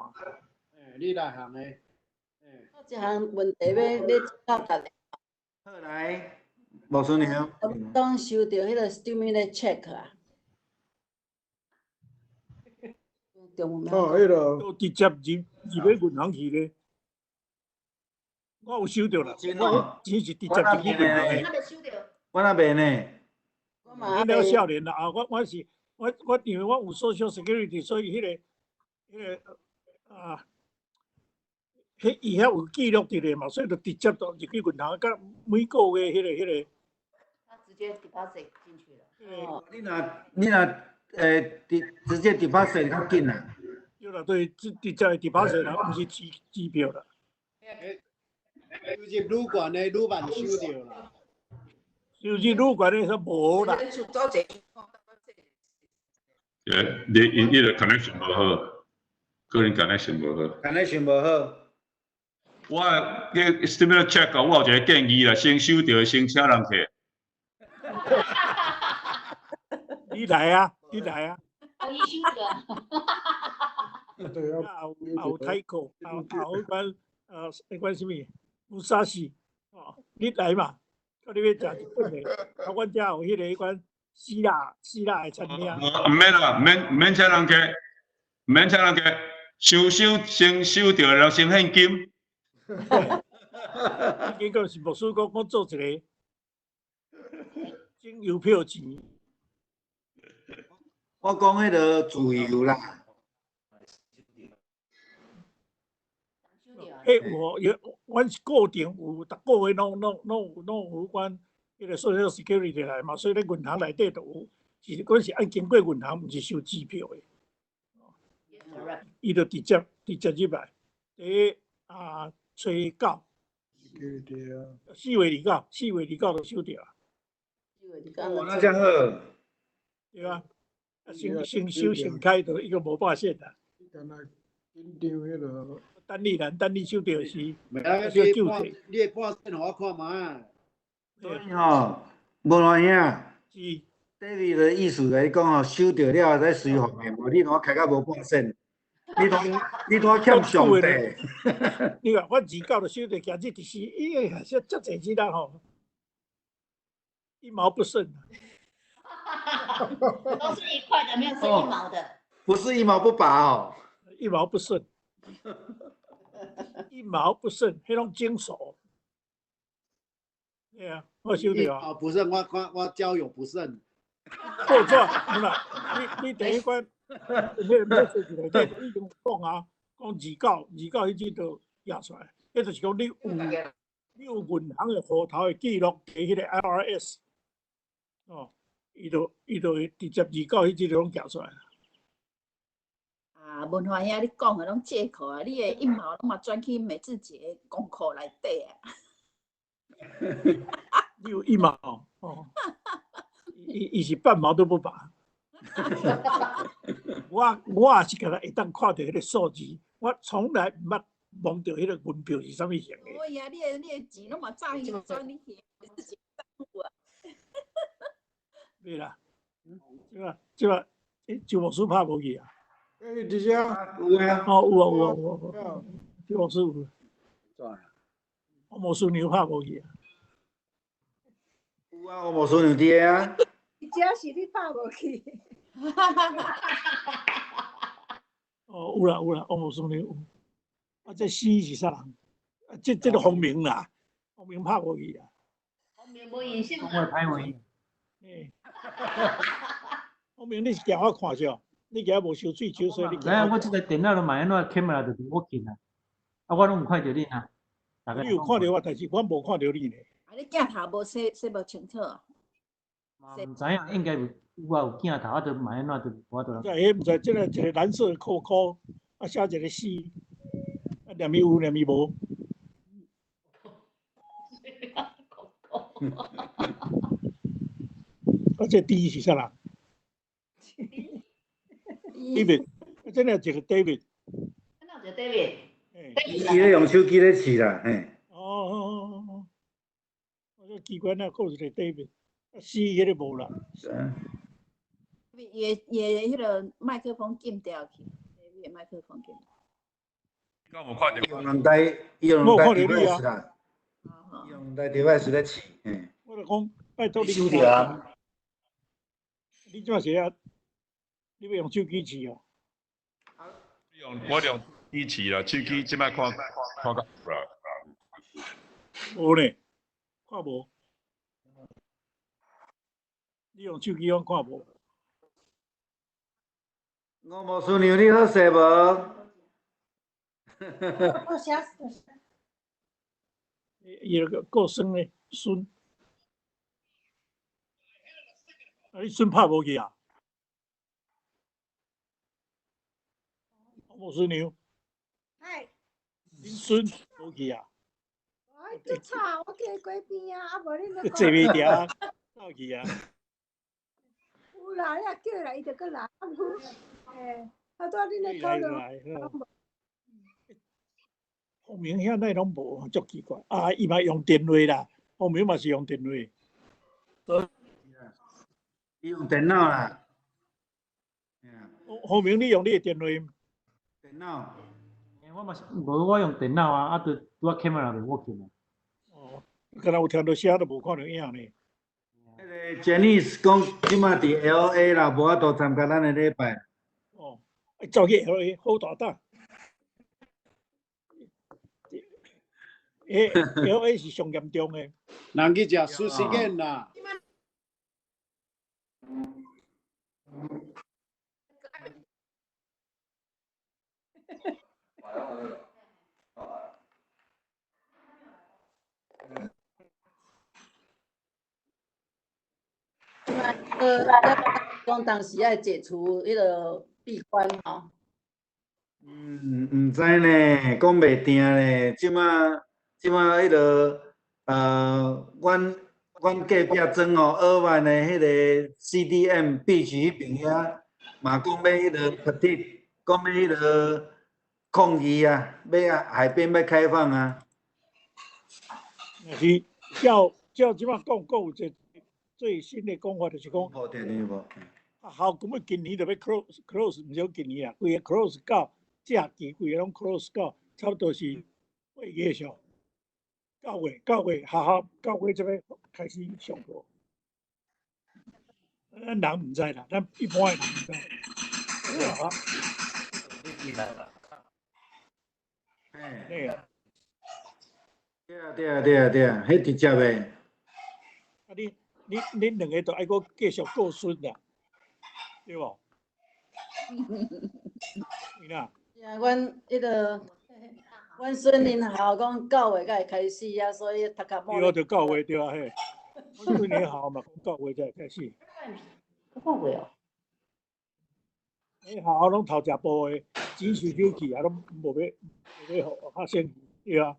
欸，你內行的。我一項問題欲請教大家。好來，無順娘。當收著彼個 stimulus check 啊。哦，彼個。都直接入去銀行去咧。我有收著啦，我錢是直接入去銀行。我那邊呢？我了少年啦，啊，我是我因為我有 social security，所以彼個啊，彼伊遐有記錄佇咧嘛，所以就直接就入去銀行，佮每個月彼個。他直接 deposit 進去了。哦，你若直接 deposit 較緊啦。對啦，對，直接 deposit 啦，毋是支票啦。收入愈懸的愈慢收著啦。收入愈懸的說無啦。對，你因伊個 connection 無好，個人 connection 無好。 connection 無好。我個 stimulus check 啊，我有一個建議啦，先收著，先請人客。你來啊，你來啊。我已收著。對啊，有太鼓，有彼款彼款啥物，武沙士，哦，你來嘛，看你欲食日本的，啊，阮遮有彼款希臘的餐廳。毋免啦，毋免請人客，毋免請人客，收先收著，然後先現金。結果是牧師講，我做一個整郵票錢。我講彼個自由啦。彼有有，阮是固定有，逐個月攏有關彼個 social security 來嘛，所以咧銀行內底就有，是阮是愛經過銀行，毋是收支票的。伊就直接入來，佇啊初九，4月29，4月29就收著啊。哦，那這樣好。對啊，先收先開就伊個無半線啦。緊張彼個。等你啦，等你收著是。你的半，你的半線予我看覓啊？所以吼，無賴兄。是。 David 的意思來講吼，收著了後再隨放的，無你怎開甲無半線？你拄欠上帝。你看，我29就收著，今日就是伊個這遮濟日啦吼，一毛不剩。都是一塊的，沒有剩一毛的。不是一毛不拔哦。一毛不剩。一毛不剩，彼攏精手。對啊，我收著啊。哦，不慎，我看我交友不慎。報紙，無啦，你第一關，迄個 message 內底已經講啊，講29彼日就寄出來，彼就是講你有銀行的戶頭的記錄，佇彼個 IRS，哦，伊就會直接29彼日就攏寄出來。啊，文華兄，你講的攏借口啊！你的一毛攏嘛轉去美智姐公庫內底啊！你有一毛哦，伊是半毛都不拔。我也是敢若會當看著彼个數字，我從來毋捌摸著彼个銀票是啥物型的。我呀，你的錢攏嘛早已轉你去，自己帳戶啊。對啦，這擺，周牧師拍無去啊？欸，佇遮。有啊。哦，有啊，有啊，有啊。周牧師有。我牧師娘拍無去啊？有啊，我牧師娘佇啊。這是你拍無去。哦，有啦有啦，王牧師娘有。啊，這死是啥人？啊，這個方明啦，方明拍無去啊。方明無影像。我歹話。欸，方明，你是驚我看著？你今無收喙手，所以你。知影我這個電腦都嘛按怎 camera 就無我緊啊，啊，我攏有看著恁啊。你有看著我，但是我無看著你呢。啊，你鏡頭無洗洗無清楚。嘛毋知影，應該有有啊，有鏡頭啊，就嘛按怎就無法度。這彼毋知，這个一个藍色的扣扣，啊寫一個死，啊念伊有念伊無。啊，這 D 是啥人？David，啊，這个一個 David。哪有一個 David？伊咧用手機咧試啦，嘿。哦。我這奇怪，哪閣有一個 David？啊，死彼个無啦。伊的彼个麥克風禁掉去，伊的麥克風禁。敢有看著？用兩台，伊用兩台 device 啦。用兩台 device 咧試，嘿。我就講，拜託你。收著啊！你這是啊？你欲用手機試哦？我用機試啦，手機這擺看看較有啦。無呢，看無。你用手機我看無。我無師娘，你好勢無？我寫。伊個顧孫的孫，啊，你孫拍無去啊？我無師娘。嗨。恁孫無去啊？我足吵，我行過邊啊，啊無恁咧。坐袂牢，走去啊！有啦，你若叫來，伊就閣來。欸，啊，拄仔恁咧討論。方明遐乃攏無，足奇怪。啊，伊嘛用電話啦，方明嘛是用電話。伊用電腦啦。方明，你用你的電話？電腦。我嘛是，無我用電腦啊，啊，就拄仔 camera 袂 working 啊。哦，敢若有聽著聲，都無看著影呢。彼个 Janice 講，這馬佇 LA 啦，無法度參加咱的禮拜。哦，走去 LA 好大膽。欸，LA 是上嚴重的。人去食壽司宴啦。講當時愛解除彼个閉關吼。毋知呢，講袂定呢。這馬彼个，阮隔壁庄吼，二萬的彼个 CDM Beach 彼邊遐，嘛講欲彼个 petit，講欲彼个抗議啊，欲啊海邊欲開放啊。若是照這馬講，閣有一個最新的講法，就是講，學校根本今年就欲 close，毋是講今年啊，規个 close 到這期，規个攏 close 到，差不多是8月上。9月學校9月才欲開始上課。咱人毋知啦，咱一般的人毋知。啊。對啊。對啊，彼直接的。啊，你恁兩个都愛閣繼續顧孫啦，對無？是啦。是啊，阮彼个，阮孫𪜶學校講9月才會開始啊，所以讀較對啊，就9月對啊嘿。阮孫𪜶學校嘛講9月才會開始。9月哦。彼學校攏頭食步的，錢收收去啊，攏無欲較先對啊。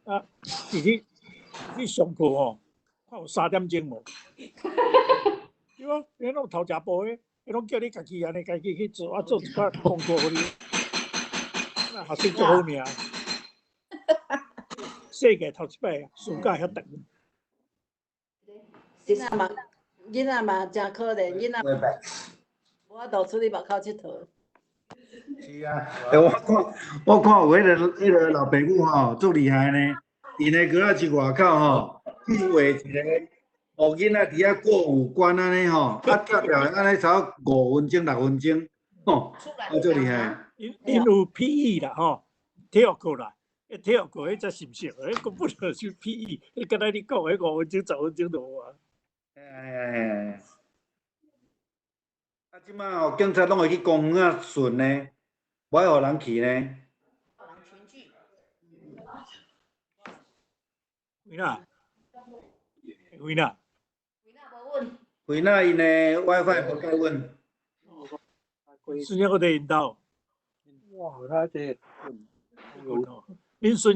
啊，伫去上課吼，看有3點鐘無？對啊，彼攏頭食步的，彼攏叫你家己按呢，家己去做，啊做一寡功課予你。那學生足好命，世界頭一擺暑假遐長。囡仔嘛誠可憐，囡仔無法度出去外口𨑨迌。是啊，欸，我看有彼个老爸母吼，足厲害呢。𪜶的閣仔佇外口吼，去畫一個，予囡仔佇遐過五關按呢吼，啊跳跳按呢差不多5分鐘6分鐘，吼，啊足厲害。𪜶有 PE 啦吼，體育課啦，體育課彼才是毋是？彼根本就是 PE，你敢若你講彼5分鐘10分鐘就無啊。哎，啊，這擺吼，警察攏會去公園仔巡呢，無愛予人去呢。維娜，維娜，維娜𪜶的 WiFi 無夠穩。孫仔閣佇𪜶兜。哇，他這恁孫。